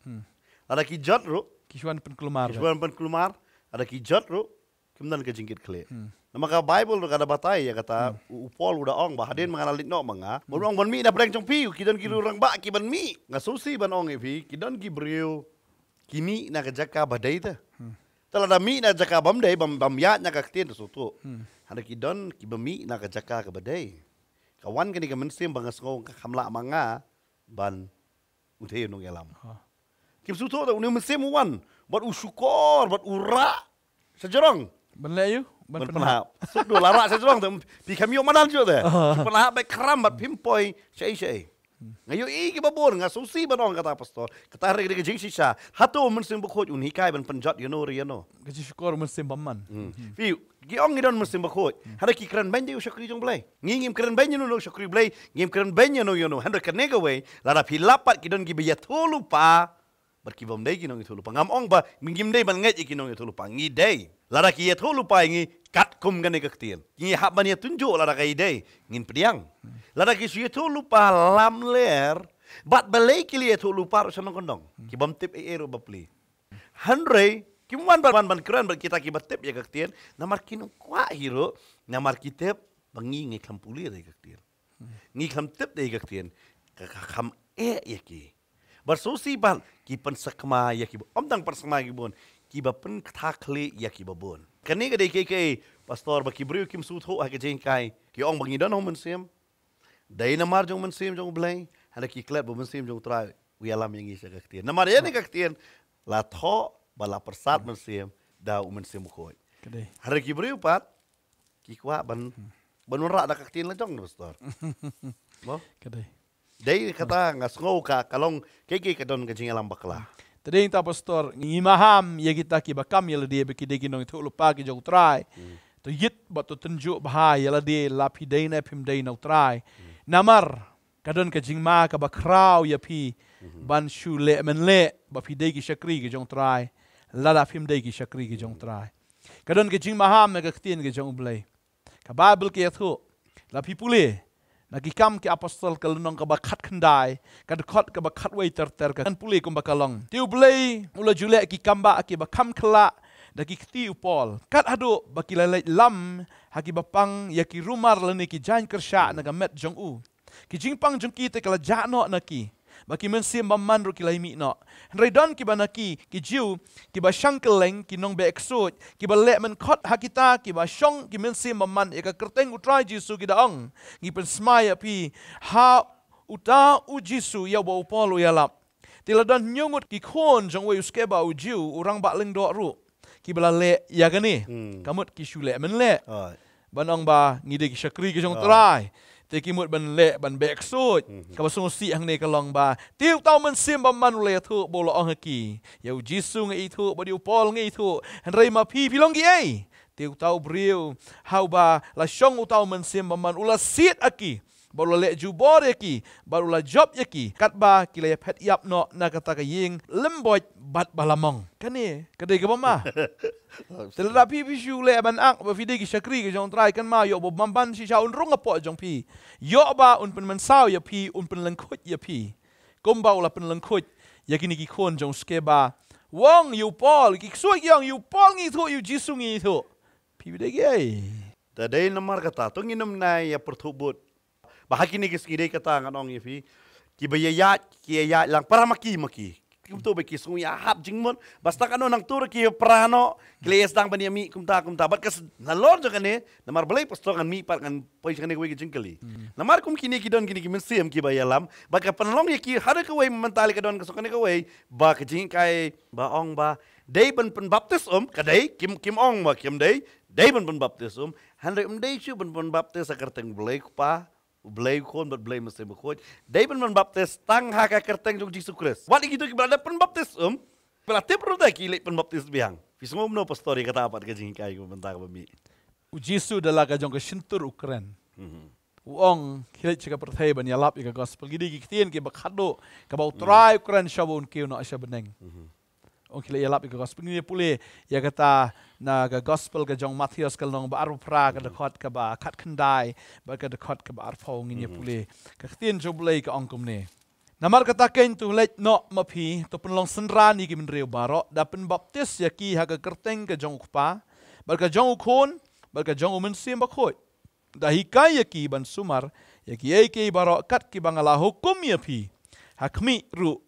Lada ki jot ruh, ki shu wan pynkulmar. Ki shu wan pynkulmar. Lada ki jot ruh, kim don ka jingkitkhlieh. Namar ka Baibl ruh ka da batai ïa kata, u, u Paul u da ong ba hadien ba nga la leit noh ma nga, ba ong ban mih na pdeng jong phi, ki don ki rangbah kiban mih. Nga sngewsih ban ong ïa phi, ki don ki briew ki mih na ka jaka ba dei te. Te lada mih na jaka bym dei, bym, bym ïaid na ka ktien, te sngewthuh. Hynrei ki don kiba mih na ka jaka kaba dei. Ka wan kane ka mynsiem ba nga sngew ka kham lah ma nga ban u dei u nongïalam. Kim sngewthuh te une u mynsiem u wan bad u shukor bad u rah sha jrong. Ban leh ïa u, ban pynhap. Suk du la rah sha jrong te phi kham ïoh madan shuh te. Pynhap bad khram bad phim poi shaei shaei. Nga ïohi kiba bun, nga sngewsih ban ong kata, pastor. Kata re ka jingshisha. Hato u Mynsiem Bakhuid un hikai ban pynjot ïano re ïano? Ka jingshukor u Mynsiem Bymman. Phi, ki ong ngi don Mynsiem Bakhuid. Hynrei ki kren beiñ de u shakri jong U Blei. Ngi ngim kren beiñ ïano ïano u shakri U Blei, ngim kren beiñ ïano ïano. Hynrei kane kawei, lada phi lap pat ki don kiba ïathuhlypa bad ki bym dei ki nongïathuhlypa. Ngam ong ba ngim dei ban ngeit ïa ki nongïathuhlypa, ngi dei. Lada ki ïathuhlypa ïa ngi katkum kane ka ktien, ngi hap ban ïatynjuh lada ka ïadei, ngin pdiang. Lada ki shu ïathuhlypa lamler, bad balei ki la ïathuhlypa ruh sha nongkyndong, ki bym tip ei ei ruh bapli. Hynrei kim wan ban, ban, ban kren bad kita kiba tip ïa ka ktien, namar kim kwah hi ruh, namar ki tip ba ngi ngi khlem pule da ka ktien. Ngi khlem tip da ka ktien. Ka, ka khlem eh ïa ki. Bad sngewsih bad ki pynsakma ïa ki bun. Ym tang pynsakma ïa ki bun. Ki ba pynkta khlieh ïa ki ba bun. Kane ka dei kaei kaei, pastor, ba ki briew kim sngewthuh ha ka jinghikai. Ki ong ba ngi don ha u mynsiem. Dei namar jong u mynsiem jong u Blei. Hynrei ki klet ba u mynsiem jong u Trai u ïalam ïa ngi sha ka ktien. Namar ïa ne ka ktien la thoh ba la pyrsad mynsiem da u Mynsiem Bakhuid. Ka dei. Hynrei ki briew pat ki kwah ban, ban wanrah da ka ktien la jong, pastor. Mo? Ka dei. Dei kata nga sngew ka, ka long kaei kaei ka don ka jingïalam bakla. Te dei ta, pastor, ngi maham ïa kita ki ba kam ïa lade ba ki dei ki nongïathuhlypa ki jong u Trai. To ïit bad to tynjuh bha ïa lade la phi dei ne phim dei na u Trai. Namar ka don ka jingma ka ba khraw ïa phi ban shu leh mynleh ba phi dei ki shakri ki jong u Trai. Lada phim dei ki shakri ki jong u Trai, ka don ka jingmaham na ka ktien ka jong u Blei. Ka Baibl ka ïathuh, la phi pule na Ki Kam ki Apostol ka lynnong ka ba khatkhyndai, ka dkhot ka ba khatwei ter ter, ka kan pule kumba ka long. Te u Blei u la ju leh ki kam ba ki ba kham khyllah da ki kti u Paul, kat haduh ba ki la leit lam ha ki ba pang ïa ki rumar lane ki jaiñ kyrshah na ka met jong u. Ki jingpang jong ki te ka la jah noh na ki, ba ki mynsiem bymman ruh ki la ïa mih noh. Hynrei don ki ba na ki, ki Jiw, ki ba shang kylleng, ki nongbeh ksuid, ki ba leh mynkhot ha kita ki ba shong ki mynsiem bymman ïa ka kyrteng u Trai Jisu, ki da ong, ngi pynsmai ïa phi ha uta u Jisu ïa uba u Paul u ïalap. Te la don hynñiew ngut ki khun jong uwei u Skeva u Jiw, u rangbah lyngdoh ruh, ki ba la leh ïa kane. Ka mut ki shu leh mynleh. Ban ong ba ngi dei ki shakri ki jong u Trai. Te ki mut ban leh ban beh ksuid. Ka ba sngewsih hangne ka long ba, te uta u mynsiem bymman u la ïathuh bad u la ong ha ki, ïa u Jisu nga ithuh bad ïa u Paul nga ithuh, hynrei ma phi, phi long kiei? Te uta u briew ha uba la shong uta u mynsiem bymman u la siat ha ki, bad u la leh jubor ïa ki, bad u la jop ïa ki, katba ki la ïaphet ïap noh na kata ka ïing lymboit bad ba la mong. Kane ka dei kaba ma. Te lada phi, phi shu leh ban ak ba phi dei ki shakri ki jong u Trai, kan ma ïoh ba u bymman shisha un rung hapoh jong phi. Ïoh ba un pynmynsaw ïa phi, un pynlyngkhuid ïa phi. Kumba u la pynlyngkhuid ïa kine ki khun jong u Skeva. U ong ïa u Paul, ki ksuid ki ong ïa u Paul ngi ithuh, ïa u Jisu ngi ithuh. Phi dei kiei? Te dei namar kata to ngin ym nai ïa pyrthuh bud. Ba ha kine ki sngi dei kata ngan ong ïa phi, ki ba ïa ïaid, ki ïa ïaid lang para ma ki ma ki. Kumto ba ki sngew ïa hap jingmut. Ba sdang katno nangto ruh ki para noh, ki la ïa sdang ban ïa mih kumta kumta. Bad ka s-, nalor jong kane, namar balei pastor ngan mih pat ngan poi sha kane kawei ka jingkylli. Namar kum kine ki don kine ki mynsiem ki ba ïalam, bad ka pynlong ïa ki ha kawei mynta lei ka don ka song kane kawei, ba ka jinghikai ba ong ba dei ban pynbaptis um, ka dei, kim, kim ong ba kim dei, dei ban pynbaptis um. Hynrei ym dei shuh ban pynbaptis ha ka kyrteng Blei Kpa, Blei Khun bad Blei Mynsiem Bakhuid. Dei ban pynbaptis tang ha ka kyrteng jong Jisu Khrist. Wat ïa kito ki ba la dep pynbaptis um, ba la tip ruh te ki leit pynbaptis biang. Phi sngew kumno pastor ïa kata pat ka jinghikai ka mynta ka ba mih? U Jisu da la ka jong ka shyntur u kren. U ong, khie leit sha ka pyrthei ban ïalap ïa ka gospel. Ki dei ki ktien ki ba khatduh, ka ba u Trai u kren sha ba un kiew noh sha bneng. Ong khie leit ïalap ïa ka gospel. Ngin ïa pule ïa kata na ka gospel ka jong Mathaios ka lynnong ba arphew phra ka dkhot ka ba khatkhyndai bad ka dkhot ka ba arphew, ngin ïa pule. Ka ktien jong u Blei ka ong kumne. Namar kata keiñ to leit noh ma phi, to pynlong synran ïa ki bynriew baroh, da pynbaptis ïa ki ha ka kyrteng ka jong u Kpa, bad ka jong u Khun, bad ka jong u Mynsiem Bakhuid. Da hikai ïa ki ban sumar ïa kiei kiei baroh kat kiba nga la hukum ïa phi. Ha khmih ruh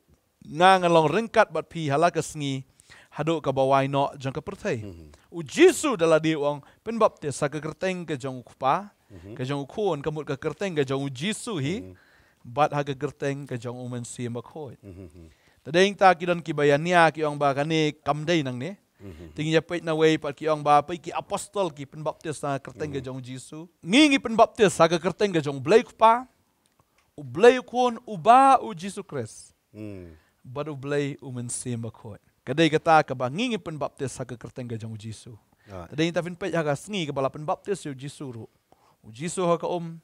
nga ngan long ryngkat bad phi ha la ka sngi haduh kaba wai noh jong ka pyrthei. U Jisu da lade u ong, pynbaptis ha ka kyrteng ka jong u Kpa, ka jong u Khun, ka mut ka kyrteng ka jong u Jisu hi, bad ha ka kyrteng ka jong u Mynsiem Bakhuid. Te dei ta ki don kiba ïa nia ki ong ba kane kam dei nangne. Te ngi ïa peit nawei pat ki ong ba peit ki apostol ki pynbaptis ha ka kyrteng ka jong u Jisu. Ngi ngi pynbaptis ha ka kyrteng ka jong u Blei Kpa, u Blei u Khun, uba u Jisu Khrist. Bad u Blei u Mynsiem Bakhuid. Ka dei kata kaba ngi ngi pynbaptis ha ka kyrteng ka jong u Jisu. Te dei ta phin peit ha ka sngi kaba la pynbaptis ïa u Jisu ruh. U Jisu ha ka um,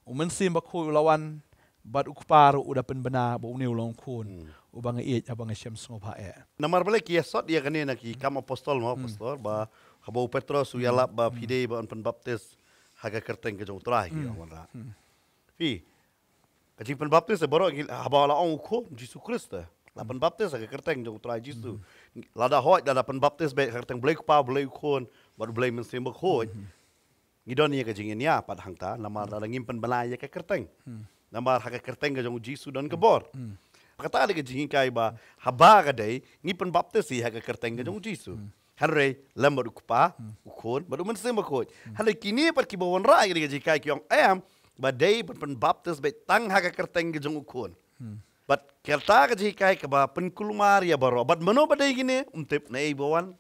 u Mynsiem Bakhuid u la wan, bad u Kpa ruh u da pynbna ba une u long u Khun uba nga ïeit, haba nga shem sngewbha eh. Namar balei ki ïa sot ïa kane na ki Kam Apostol mo, pastor, ba haba u Petros u ïalap ba phi dei ban pynbaptis ha ka kyrteng ka jong u Trai, ki ong wanrah. Phi, ka jingpynbaptis baroh ngi, haba la ong u Khun Jisu Khrist, la pynbaptis ha ka kyrteng jong u Trai Jisu. Lada hooid, lada pynbaptis beit ha ka kyrteng Blei Kpa, Blei u Khun bad u Blei Mynsiem Bakhuid. ngi don ïa ka jingïania pat hangta, namar lada ngim pynbna ïa ka kyrteng. Namar ha ka kyrteng ka jong u Jisu don ka bor. Kata ka dei ka jinghikai ba haba ka dei ngi pynbaptis hi ha ka kyrteng ka jong u Jisu. Hynrei lem bad u Kpa, u Khun, bad u Mynsiem Bakhuid. Hynrei kine pat kiba wanrah ïa ka jinghikai ki ong em, ba dei ban pynbaptis beit tang ha ka kyrteng ka jong u Khun. Bad kata ka jinghikai kaba pynkulmar ïa baroh. Bad mano ba dei kine, um tip naei ba wan,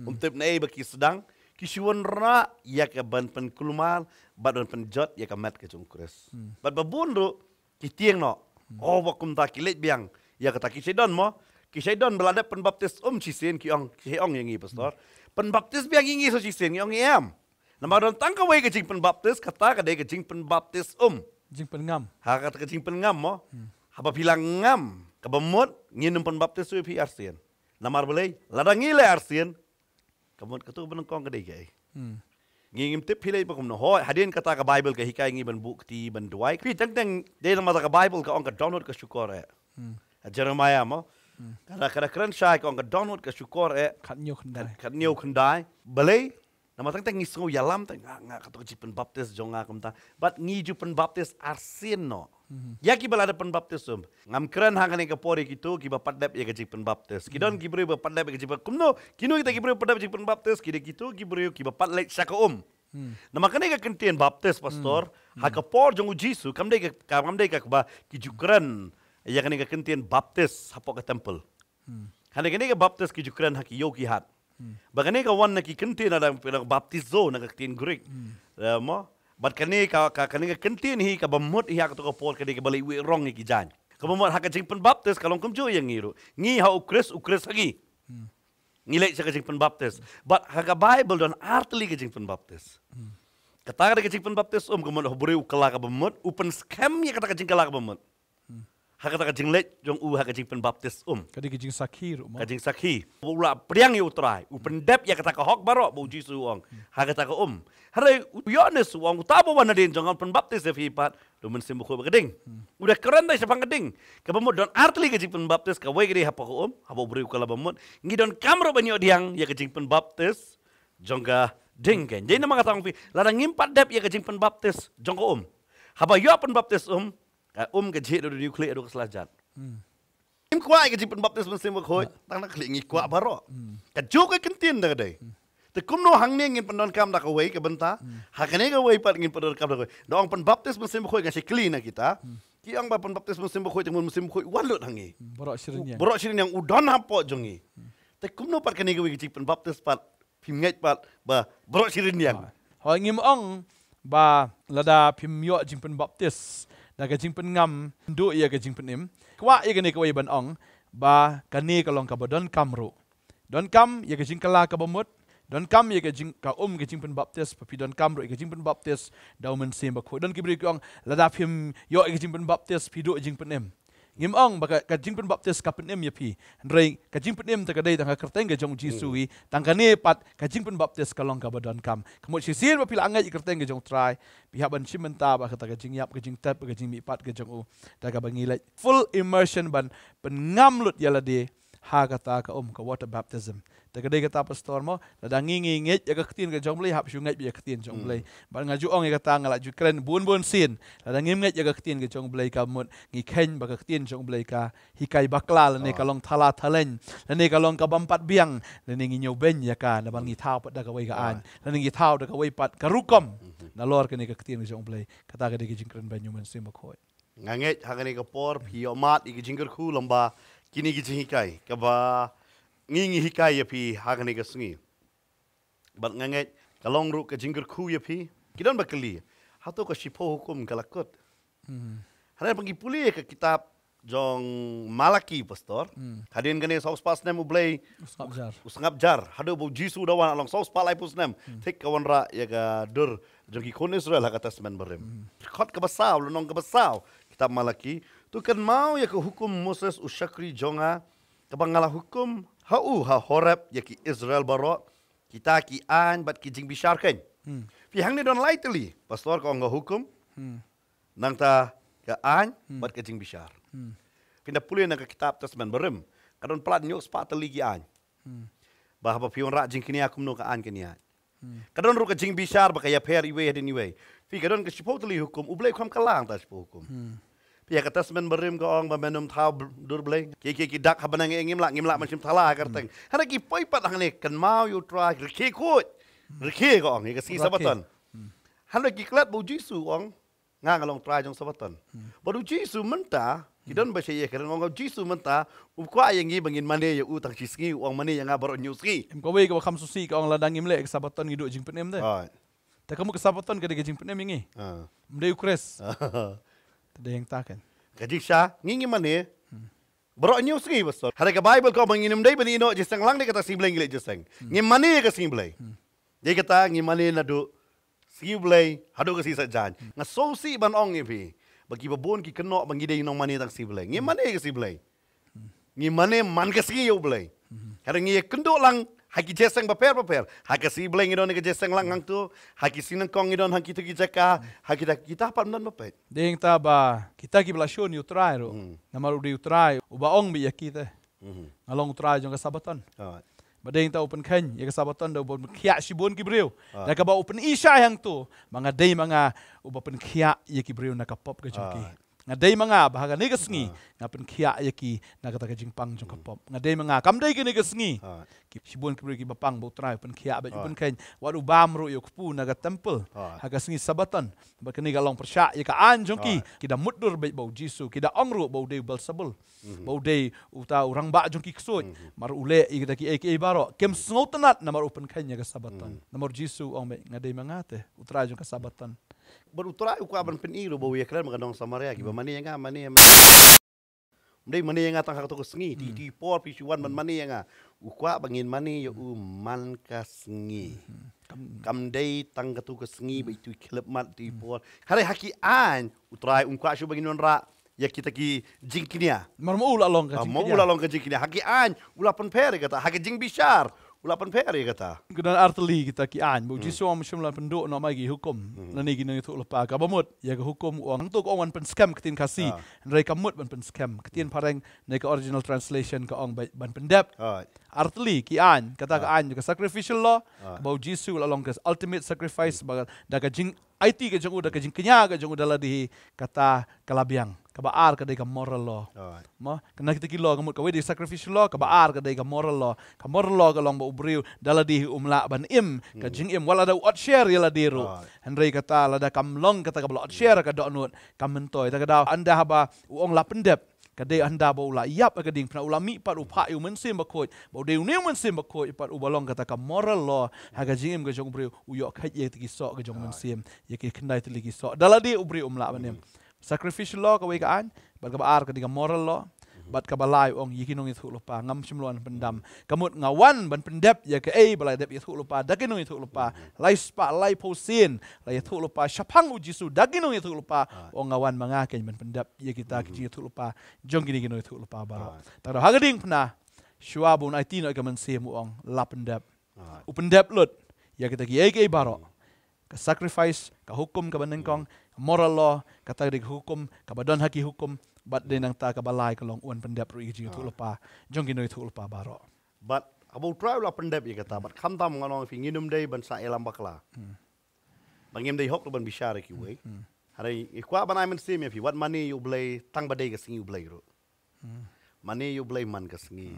um tip naei ba ki sdang, ki shu wanrah ïa ka ban pynkulmar, bad ban pynjot ïa ka met ka jong u Khrist. Bad ba bun ruh, ki tieng noh. Oh, ba kumta ki leit biang. Ïa kata ki shait don mo. Ki shait don ba la dep pynbaptis um shisien ki ong, ki shait ong ïa ngi pastor. Pynbaptis biang ïa ngi sa shisien ngi ong em. Namar don tang kawei ka jingpynbaptis, kata ka dei ka jingpynbaptis um. Jingpynngam. Ha kata ka jingpynngam mo. Haba phi la ngam, kaba mut, ngin ym pynbaptis ïa phi arsien. Namar balei, lada ngi leh arsien, ka mut katu ba nyngkong ka dei kaei. Ngi ngim tip phi leh ba kumno. Hooid, hadien kata ka Baibl ka hikai ngi ban buh kti ban duwai. Phi teng teng dei namar ka Baibl ka ong ka dohnud ka shukor eh. Ha Jeremiah mo. Kada kada kren shai ka ong ka dohnud ka shukor eh. Khat hynñiew khyndai. Khat hynñiew khyndai. Balei, namar teng teng ngi sngew ïalam teng nga nga katu ka jingpynbaptis jong nga kumta. Bad ngi ju pynbaptis arsien noh. Ïa kiba la dep pynbaptis um. Ngam kren ha kane ka por ïa kito kiba pat dep ïa ka jingpynbaptis. Ki don ki briew ba pat dep ïa ka jingpynbaptis. Kumno, kino kita ki briew pat dep jingpynbaptis, ki dei kito ki briew kiba pat leit sha ka um. Namar kane ka kyntien baptis pastor, ha ka por jong u Jisu, kam dei ka, kam dei kaba ki ju kren ïa kane ka kyntien baptis hapoh ka temple. Hynrei kane ka baptis ki ju kren ha ki ïew ki hat. Ba kane ka wan na ki kyntien na dang, na baptizo na ka kyntien Greek. Eh, mo? Bad kane ka, ka, kane ka kyntien hi kaba mut hi ha kato ka por ka dei kaba leit wieh rong ïa ki jaiñ. Kaba mut ha ka jingpynbaptis ka long kumjuh ïa ngi ruh. Ngi ha u Khrist, u Khrist ha ngi. Ngi leit sha ka jingpynbaptis. Bad ha ka Baibl don ar tylli ka jingpynbaptis. Kata ka dei ka jingpynbaptis um, ka mut ha u briew u kylla kaba mut, u pynskhem ïa kata ka jingkylla kaba mut. Ha kata ka jingleit jong u ha ka jingpynbaptis um. Ka dei ka jingsakhi ruh mo. Ka jingsakhi. U la pdiang ïa u Trai. U pyndep ïa kata ka hok baroh ba u Jisu u ong. Ha kata ka um. Hynrei u Ïoannis u ong uta ba wan nadien jong nga un pynbaptis ïa phi pat da u Mynsiem Bakhuid bad ka ding. U da kren da shaphang ka ding. Kaba mut don ar tylli ka jingpynbaptis, kawei ka dei hapoh ka um, haba u briew u kylla ba mut. Ngi donkam ruh ban ïoh pdiang ïa ka jingpynbaptis jong ka ding kein. Dei namar kata ong phi, lada ngim pat dep ïa ka jingpynbaptis jong ka um. Haba ïoh pynbaptis um, ka um ka jhieh da u dewniewkhlieh haduh ka sla jat. Ngim kwah ïa ka jingpynbaptis Mynsiem Bakhuid, tang na khlieh ngi kwah baroh. Kajuh ka kyntien da ka dei. Te kumno hangne ngin pyndonkam da kawei ka bynta, ha kane kawei pat ngin pyndonkam da kawei. Da ong pynbaptis Mynsiem Bakhuid nga shakli na kita. Ki ong ba pynbaptis Mynsiem Bakhuid, te mut Mynsiem Bakhuid wan lut ha ngi. Baroh shi rynïeng. Baroh shi rynïeng u don hapoh jong ngi. Te kumno pat kane kawei ka jingpynbaptis pat phim ngeit pat ba baroh shi rynïeng. Hooid, ngim ong ba lada phim ïoh jingpynbaptis da ka jingpynngam, duh ïa ka jingpynim. Kwah ïa kane kawei ban ong ba kane ka long kaba donkam ruh. Donkam ïa ka jingkylla kaba mut, donkam ïa ka jing, ka um ka jingpynbaptis, ba phi donkam ruh ïa ka jingpynbaptis da u Mynsiem Bakhuid. Don ki briew ki ong lada phim ïoh ïa ka jingpynbaptis phi duh jingpynim. Ngim ong ba ka, ka jingpynbaptis ka pynim ïa phi. Hynrei ka jingpynim te ka dei tang ha ka kyrteng ka jong u Jisu hi. Tang kane pat ka jingpynbaptis ka long kaba donkam. Ka mut shisien ba phi la ngeit ïa ka kyrteng ka jong u Trai, phi hap ban shim bynta bad kata ka jingïap, ka jingtep, ka jingmihpat ka jong u. Da kaba ngi leit full immersion ban pynngam lut ïa lade ha kata ka um, ka water baptism. Te ka dei kata pastor mo, lada ngi ngi ngeit ïa ka ktien ka jong u Blei, hap shu ngeit ïa ka ktien jong u Blei. Bad nga ju ong ïa kata, nga la ju kren bun bun sien. Lada ngim ngeit ïa ka ktien ka jong u Blei, ka mut ngi kheiñ ba ka ktien jong u Blei ka hikai bakla, lane ka long thala thaleng, lane ka long ka bym pat biang, lane ngi ñiewbeiñ ïa ka, lane ngi thaw pat da kawei ka aiñ, lane ngi thaw da kawei pat ka rukom. Nalor kane ka ktien ka jong u Blei, kata ka dei ka jingkren beiñ u Mynsiem Bakhuid. Nga ngeit ha kane ka por phi ïoh mad ïa ki jingkyrkhu lyngba kine ki jinghikai kaba ngi ngi hikai ïa phi ha kane ka sngi. Bad nga ngeit ka long ruh ka jingkyrkhu ïa phi. Ki don ba kylli, hato ka shiphew hukum ka la kut? Hynrei pynki pule ïa ka kitab jong Malaki, pastor. Hadien kane saw spah snem u Blei u sngap jar. U sngap jar. Haduh ba u Jisu u da wan, la long saw spah laiphew snem. Thik ka wanrah ïa ka dur jong ki khun Israel ha ka Testament Barim. Dkhot kaba saw, lynnong kaba saw, kitab Malaki. To kynmaw ïa ka hukum Moses u shakri jong nga, kaba nga la hukum ha u ha Horeb ïa ki Israel baroh, kita ki aiñ bad ki jingbishar kein. Phi hangne don lai tylli, pastor, ka ong ka hukum. Nangta ka aiñ bad ka jingbishar. Phin da pule na ka kitab Testament Barim, ka don palat hynñiew spah tylli ki aiñ. Ba haba phi wanrah jingkñia kumno ka aiñ ka ñiah. Ka don ruh ka jingbishar ba ka ïapher iwei hadien iwei. Phi, ka don ka shiphew tylli hukum, U Blei u kham kylla hangta shiphew hukum. Phi, ha ka Testament Barim ka ong ba men ym thaw bl- dur Blei. Ki ki ki dak ha bneng ngim lah, ngim lah ban shim thala ha ka kyrteng. Hynrei ki poi pat hangne, kynmaw ïa U Trai, rkhie khuid. Rkhie ka ong ïa ka sngi Sabaton. Hynrei ki klet ba U Jisu u ong, nga nga long Trai jong Sabaton. Bad U Jisu mynta, ki don ba sha ïakren, ong U Jisu mynta u kwah ïa ngi ba ngin mane ïa u tang shi sngi, u ong mane ïa nga baroh hynñiew sngi. Em, kawei kaba kham sngewsih ka ong lada ngim leh ka Sabaton ngi duh jingpynim te. Te ka mut ka Sabaton ka dei ka jingpynim ïa ngi. Ym dei U Khrist. Te dei hangta kan. Ka jingshisha, ngi ngi mane baroh hynñiew sngi, pastor. Hynrei ka Baibl ka ong ba ngin ym dei ban ïeh noh jingïaseng lang, dei kata sngi Blei ngi leit jingïaseng. Ngi mane ka sngi Blei. Dei kata ngi mane naduh sngi Blei haduh ka sngi Saitjaiñ. Nga sngewsih ban ong ïa phi ba kiba bun ki kynnoh ba ngi dei nongmane tang sngi Blei. Ngi mane ka sngi Blei. Ngi mane man ka sngi ïa U Blei. Hynrei ngi ïakynduh lang ha ki jingïaseng bapher bapher. Ha ka sngi Blei ngi don ha ka jingïaseng lang hangto. Ha ki sngi nyngkong ngi don ha kita ki jaka. Ha kita kita pat ym don ba peit. Dei hangta ba kita kiba la shun ïa U Trai ruh. Namar u dei U Trai uba ong beit ïa ki te. Nga long U Trai jong ka Sabaton. Ba dei hangta u pynkheiñ ïa ka Sabaton da uba pynkhiah shibun ki briew. Da kaba u pyni shai hangto ba nga dei ma nga uba pynkhiah ïa ki briew na ka pop ka jong ki. Nga dei ma nga ba ha kane ka sngi nga pynkhiah ïa ki na kata ka jingpang jong ka pop. Nga dei ma nga, kam dei kane ka sngi. Ki shibun ki briew kiba pang ba U Trai u pynkhiah, ba u pynkheiñ, wat u bam ruh ïa u kpu na ka temple ha ka sngi Sabaton. Ba kane ka long pyrshah ïa ka aiñ jong ki. Ki da mutdur beit ba U Jisu, ki da ong ruh ba u dei u Belsebul. Ba u dei uta u rangbah jong ki ksuid. Namar u leh ïa kita kiei kiei baroh. Kim sngewtynnat namar u pynkheiñ ïa ka Sabaton. Namar U Jisu u ong beit, nga dei ma nga te U Trai jong ka Sabaton. Bad U Trai u kwah ban pyni ruh ba u ïakren bad ka nong Samaria, kiba mane ïa nga, mane ïa me. Ym dei mane ïa nga tang ha kato ka sngi, ti ti por phi shu wan ban mane ïa nga. U kwah ba ngin mane ïa u man ka sngi. Kam dei tang kato ka sngi ba itu i khyllipmat, itu i por. Hynrei ha ki aiñ U Trai um kwah shuh ba ngin wanrah ïa kita ki jingkñia. Namar ma u la long ka jingkñia. Ma u la long ka jingkñia. Ha ki aiñ u la pynpher ïa kata. Ha ka jingbishar u la pynpher ïa kata. Ki don artylli kita ki aiñ. Ba U Jisu um shym la pynduh noh ma ki hukum lane ki nongïathuhlypa. Kaba mut ïa ka hukum u ong, hangto ka ong ban pynskhem, ktien Khasi. Hynrei ka mut ban pynskhem. Ktien phareng ne ka original translation ka ong ba, ban pyndep. Artylli ki aiñ, kata ka aiñ ka sacrificial law, kaba U Jisu u la long ka ultimate sacrifice, ba da ka jing aiti ka jong u, da ka jingkñia ka jong u da lade hi, kata ka la biang. Kaba ar ka dei ka moral law. Mo, kane kita ki law, ka mut kawei dei sacrificial law, kaba ar ka dei ka moral law. Ka moral law ka long ba u briew da lade hi um lah ban im ka jingim, wat lada u otsher ïa lade ruh. Hynrei kata lada kam long kata kaba la otsher ka dohnud, kam myntoi. Ta ka daw ynda haba u ong la pyndep, ka dei ynda ba u la ïap ha ka diengphna, u la mih pat, u phah ïa u Mynsiem Bakhuid, ba u dei une u Mynsiem Bakhuid pat uba long kata ka moral law ha ka jingim ka jong u briew, u ïoh kheit ïa kita ki soh ka jong u Mynsiem, ïa ki khyndai tylli ki soh. Da lade u briew um lah ban im. Sacrificial law kawei ka aiñ, bad kaba ar ka dei ka moral law, bad kaba lai u ong ïa ki nongïathuhlypa, ngam shym la wan pyndam. Ka mut nga wan ban pyndep ïa kaei ba la dep ïathuhlypa da ki nongïathuhlypa. Lai spah laiphew sien la ïathuhlypa shaphang U Jisu da ki nongïathuhlypa. U ong nga wan ma nga keiñ ban pyndep ïa kita ki jingïathuhlypa jong kine ki nongïathuhlypa baroh. Ta ka daw ha ka diengphna, shuwa ba un aiti noh ïa ka Mynsiem, u ong la pyndep. U pyndep lut ïa kita kiei kiei baroh. Ka sacrifice, ka hukum kaba nyngkong, moral law, kata ka dei ka hukum kaba don ha ki hukum, bad dei nangta kaba lai ka long un pyndep ruh ïa ki jingïathuhlypa jong ki nongïathuhlypa baroh. Bad haba U Trai u la pyndep ïa kata, bad khamtam nga ong ïa phi, ngin ym dei ban sah ïalam bakla. Ba ngim dei hok ruh ban bishar ïa kiwei. Hynrei ngi kwah ban ai mynsiem ïa phi, wat mane ïa U Blei tang ba dei ka sngi U Blei ruh. Mane ïa U Blei man ka sngi.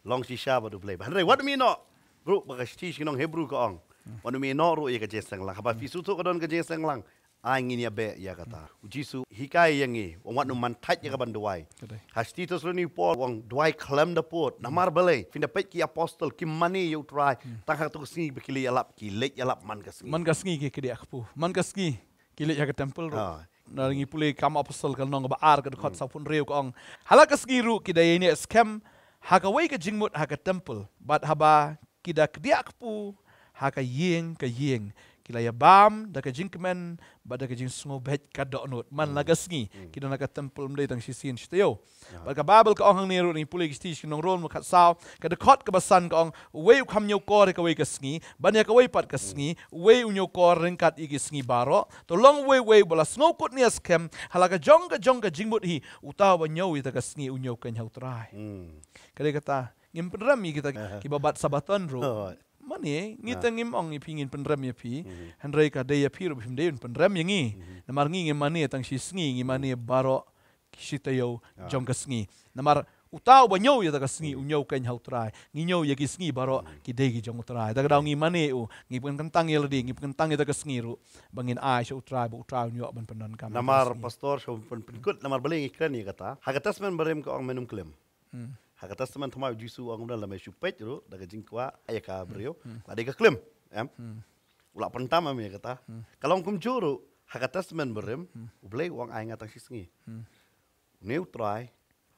Long shisha bad U Blei. Hynrei wat ym ïeh noh ruh ba ka shithi sha ki nong Hebru ka ong, wat ym ïeh noh ruh ïa ka jingïaseng lang. Haba phi sngewthuh ka don ka jingïaseng lang, ai ngin ïa beh ïa kata. U Jisu hikai ïa ngi, u ong wat nym man thait ïa ka ban duwai. Ha shithi Thessaloni u Paul u ong duwai khlem da pud. Namar balei? Phin da peit ki apostol kim mane ïa U Trai tang ha kato ka sngi ba ki leit ïalap, ki leit ïalap man ka sngi. Man ka sngi ki kdiah kpu. Man ka sngi ki leit ha ka temple ruh. Na ngi pule Kam Apostol ka lynnong kaba ar ka dkhot sawphew hynriew ka ong, ha la ka sngi ruh ki da ïaineh skhem ha kawei ka jingmut ha ka temple. Bad haba ki da kdiah kpu ha ka ïing ka ïing, ki la ïabam da ka jingkmen bad da ka jingsngewbha ka dohnud. Man la ka sngi ki don ha ka temple, ym dei tang shisien shi taïew. Bad ka Baibl ka ong hangne ruh, ngi pule ki shithi sha ki nong Rom khatsaw, ka dkhot kaba san ka ong, uwei u kham ñiewkor ïa kawei ka sngi, ban ïa kawei pat ka sngi, uwei u ñiewkor ryngkat ïa ki sngi baroh. To long uwei uwei uba la sngewkut ne skhem ha la ka jong ka jong ka jingmut hi, uta uba ñiew ïa kata ka sngi u ñiew keiñ ha U Trai. Ka dei kata, ngim pynrem ïa kita kiba bat Sabaton ruh. Man ne, ngi te ngim ong ïa phi ngin pynrem ïa phi. Hynrei ka dei ïa phi ruh ba phim dei ban pynrem ïa ngi. Namar ngi ngim mane tang shi sngi, ngi mane baroh shi taïew jong ka sngi. Namar uta uba ñiew ïa ta ka sngi, u ñiew keiñ ha U Trai. Ngi ñiew ïa ki sngi baroh ki dei ki jong U Trai. Ta ka daw ngi mane u, ngi pynkyntang ïa lade, ngi pynkyntang ïa ta ka sngi ruh ba ngin ai sha U Trai, ba U Trai un ïoh ban pyndonkam ïa ta ka sngi. Namar pastor, shu pyn-, pynkut, namar balei ngi kren ïa kata. Ha ka Testament Barim ka ong men ym klim. Ha ka Testament Thymmai U Jisu u ong kumno, lada me shu peit ruh da ka jingkwah ïa ka briew, la dei ka klim, em? U la pyntam em ïa kata. Ka long kumjuh ruh ha ka Testament Barim, U Blei u ong ai nga tang shi sngi. Une U Trai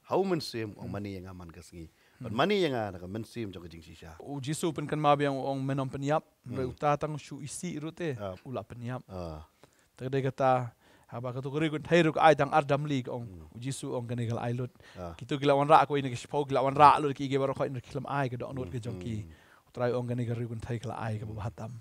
ha U Mynsiem u ong mane ïa nga man ka sngi. Bad mane ïa nga na ka mynsiem jong ka jingshisha. U Jisu u pynkynmaw biang u ong men ym pynïap, hynrei uta tang shu isih ruh te u la pynïap. Ta ka dei kata, haba katu ka riewkynthei ruh ka ai tang ar damli, ka ong, U Jisu u ong kane ka la ai lut. Kitu ki la wanrah kawei na ki shiphew, ki la wanrah lut kiei kiei baroh, hynrei kim ai ka dohnud ka jong ki. U Trai u ong kane ka riewkynthei ka la ai kaba bha tam.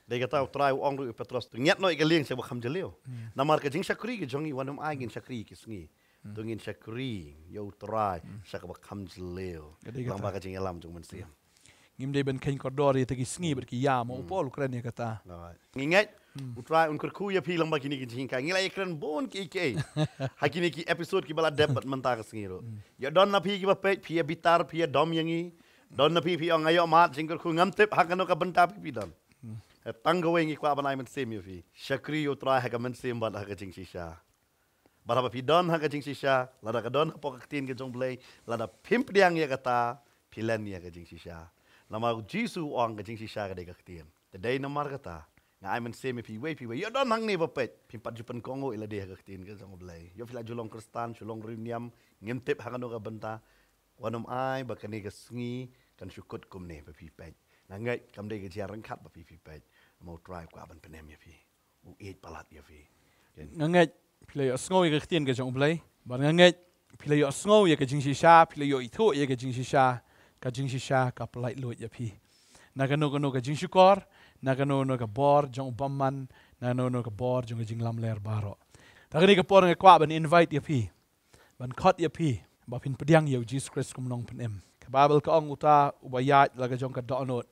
Dei kata U Trai u ong ruh ïa u Petros, to ngiat noh ïa ka lieng sha kaba kham jylliew. Namar ka jingshakri ka jong ngi wat nym ai ngin shakri ïa ki sngi. To ngin shakri ïa U Trai sha kaba kham jylliew. Ka dei kata. Lyngba ka jingïalam jong U Mynsiem. Ngim dei ban kheiñ kordor ïa ta ki sngi bad ki ïam, ma u Paul u kren ïa kata. Ngi ngeit U Trai un kyrkhu ïa phi lyngba kine ki jinghikai. Ngi la ïakren bun kiei kiei ha kine ki episode kiba la dep bad mynta ka sngi ruh. Ïa don na phi kiba peit, phi ïa bitar, phi ïa dom ïa ngi. Don na phi phi ong nga ïoh mad jingkyrkhu, ngam tip ha kano ka bynta phi phi don. Tang kawei ngi kwah ban ai mynsiem ïa phi. Shakri ïa U Trai ha ka mynsiem bad ha ka jingshisha. Bad haba phi don ha ka jingshisha, lada ka don hapoh ka ktien ka jong U Blei, lada phim pdiang ïa kata, phi len ïa ka jingshisha. Namar U Jisu u ong ka jingshisha ka dei ka ktien. Te dei namar kata, nga ai mynsiem ïa phi iwei pa iwei. Ïa don hangne ba peit, phim pat ju pynkohnguh ïa lade ha ka ktien ka jong U Blei. Ïa phi la ju long Khristan, shu long riewniam, ngim tip ha kano ka bynta. Wat nym ai ba kane ka sngi kan shu kut kumne ba phi peit. Nga ngeit kam dei ka jia ryngkat ba phi phi peit. Namar U Trai u kwah ban pynim ïa phi. U ïeit palat ïa phi. Nga ngeit phi la ïohsngew ïa ka ktien ka jong U Blei. Bad nga ngeit phi la ïohsngew ïa ka jingshisha, phi la ïoh ithuh ïa ka jingshisha, ka jingshisha ka pyllait luid ïa phi. Na kano kano ka jingshukor, na kano kano ka bor jong u bymman, na kano kano ka bor jong ka jinglamler baroh. Ta kane ka por nga kwah ban invite ïa phi, ban khot ïa phi ba phin pdiang ïa U Jisu Khrist kum u nongpynim. Ka Baibl ka ong uta uba ïaid la ka jong ka dohnud,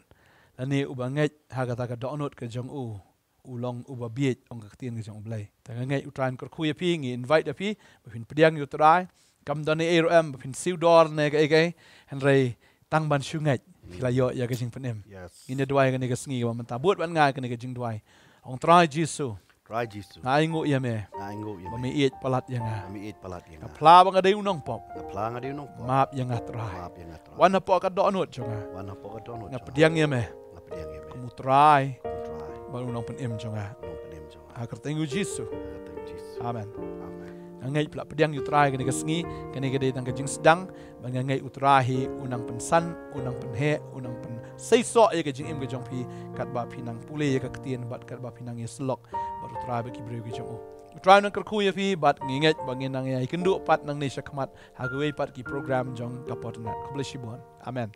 lane uba ngeit ha kata ka dohnud ka jong u, u long uba bieit, ong ka ktien ka jong U Blei. Ta nga ngeit U Trai un kyrkhu ïa phi, ngi invite ïa phi ba phin pdiang ïa U Trai. Kam don ei ei ruh em ba phin siew dor ne kaei kaei, hynrei tang ban shu ngeit phi la ïoh ïa ka jingpynim. Ngin ïa duwai kane ka sngi kaba mynta. Bud bad nga kane ka jingduwai. Ong Trai Jisu, Trai Jisu, nga ainguh ïa me, nga ainguh ïa me, ba me ïeit palat ïa nga. Ba me ïeit palat ïa nga. Nga phla ba nga dei u nongpop. Nga phla nga dei u nongpop. Map ïa nga Trai. Map ïa nga Trai. Wan hapoh ka dohnud jong nga. Wan hapoh ka dohnud jong nga. Nga pdiang ïa me. Nga pdiang ïa me kum U Trai. Kum U Trai. Bad u nongpynim jong nga. U nongpynim jong nga. Ha ka kyrteng U Jisu. Ha ka kyrteng U Jisu. Amen. Amen. Nga ngeit phi la pdiang ïa U Trai kane ka sngi, kane ka dei tang ka jingsdang, bad nga ngeit U Trai hi u nang pynsan, u nang pynheh, u nang pynseisoh ïa ka jingim ka jong phi, katba phi nang pule ïa ka ktien bad katba phi nang ïasyllok bad U Trai bad ki briew ki jong u. U Trai u nang kyrkhu ïa phi bad ngi ngeit ba ngin nang ïa ïakynduh pat nangne shakhmat ha kiwei pat ki program jong ka Potnat. Khublei shibun. Amen.